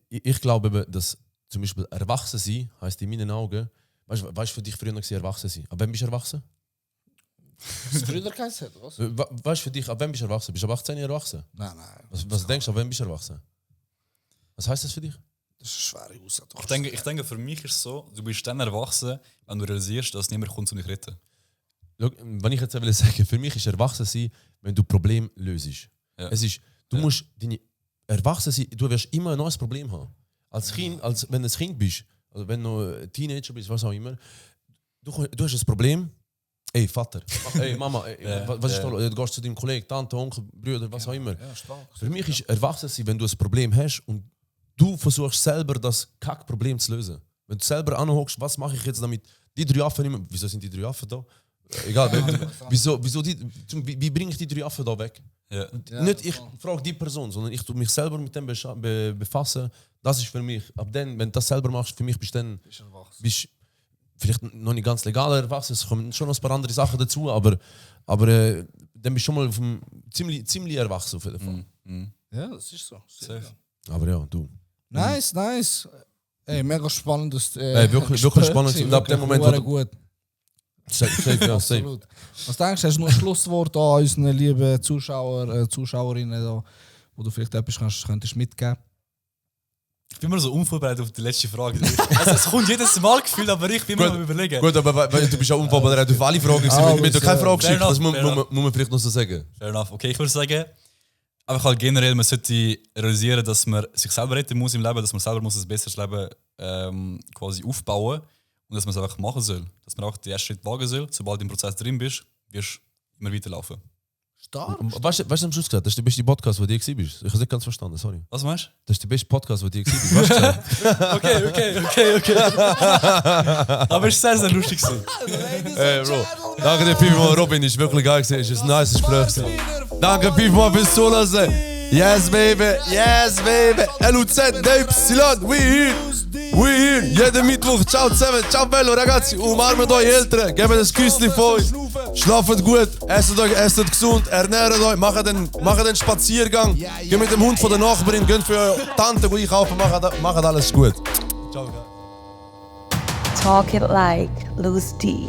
Ich glaube, dass zum Beispiel erwachsen sein heisst in meinen Augen, weißt du, für dich früher noch erwachsen sein. Ab wann bist du erwachsen? Das früher geheißen hat, was? Weißt du für dich, ab wann bist du erwachsen? Bist du ab 18 Jahre erwachsen? Nein. Was denkst du, ab wann bist du erwachsen? Was heisst das für dich? Das ist eine schwere Aussage. Ich denke, für mich ist es so, du bist dann erwachsen, wenn du realisierst, dass niemand kommt, um dich zu retten. Schau, wenn ich jetzt sagen will, für mich ist erwachsen sein, wenn du Probleme löst. Ja. Du musst deine erwachsen sein, du wirst immer ein neues Problem haben. Als Kind, wenn du ein Kind bist, oder wenn du ein Teenager bist, was auch immer, du hast ein Problem. Ey, Vater, ey, Mama, was ist da? Du gehst zu deinem Kollegen, Tante, Onkel, Brüder, was auch immer. Ja, für mich ist erwachsen sein, wenn du ein Problem hast und du versuchst selber das Kackproblem zu lösen. Wenn du selber anhockst, was mache ich jetzt damit? Die 3 Affen immer. Wieso sind die 3 Affen da? Egal, wie bringe ich die 3 Affen da weg? Ja. Nicht ich frage die Person, sondern ich tue mich selber mit dem befassen. Das ist für mich. Ab dann, wenn du das selber machst, für mich bist du vielleicht noch nicht ganz legal erwachsen. Es kommen schon noch ein paar andere Sachen dazu, aber dann bist du schon mal ziemlich erwachsen auf jeden Fall. Ja, das ist so. Aber ja, du. Nice. Ey, mega spannendes wirklich spannend. Und ab dem Moment, wo du- gut. Safe, ja, safe. Absolut. Was denkst du, hast du noch ein Schlusswort an unseren lieben Zuschauer, Zuschauerinnen, da, wo du vielleicht etwas könntest mitgeben? Ich bin immer so unvorbereitet auf die letzte Frage. Also, es kommt jedes Mal gefühlt, aber ich bin immer am überlegen. Gut, aber du bist ja unvorbereitet auf alle Fragen. Wenn du keine Frage schickst, das muss man vielleicht noch so sagen. Fair enough. Okay, ich würde sagen, einfach halt generell, man sollte realisieren, dass man sich selber retten muss im Leben, dass man selber muss ein besseres Leben quasi aufbauen und dass man es einfach machen soll. Dass man auch den ersten Schritt wagen soll. Sobald du im Prozess drin bist, wirst du immer weiterlaufen. Stark. Weißt du, am Schluss gesagt, das ist der beste Podcast, den du je bist. Ich habe es nicht ganz verstanden, sorry. Was meinst du? Das ist der beste Podcast, den du je bist. Weißt du gesagt? Okay. Aber es ist sehr, sehr lustig gewesen. Hey, Bro. Danke dir vielmals, Robin. Ist wirklich geil gewesen. Ist ein nice Gespräch. Danke vielmals fürs Zuhören. Yes, baby. Yes, baby. LUZ, Y, we here. Jeden Mittwoch. Ciao zusammen. Ciao bello, ragazzi. Umarmt eure Eltern. Gebt ein Küsschen von euch. Schlaft gut. Esset gesund. Ernährt euch. Macht einen Spaziergang. Geht mit dem Hund von der Nachbarin. Geht für eure Tante einkaufen. Macht alles gut. Ciao, guys. Talk it like Loose D.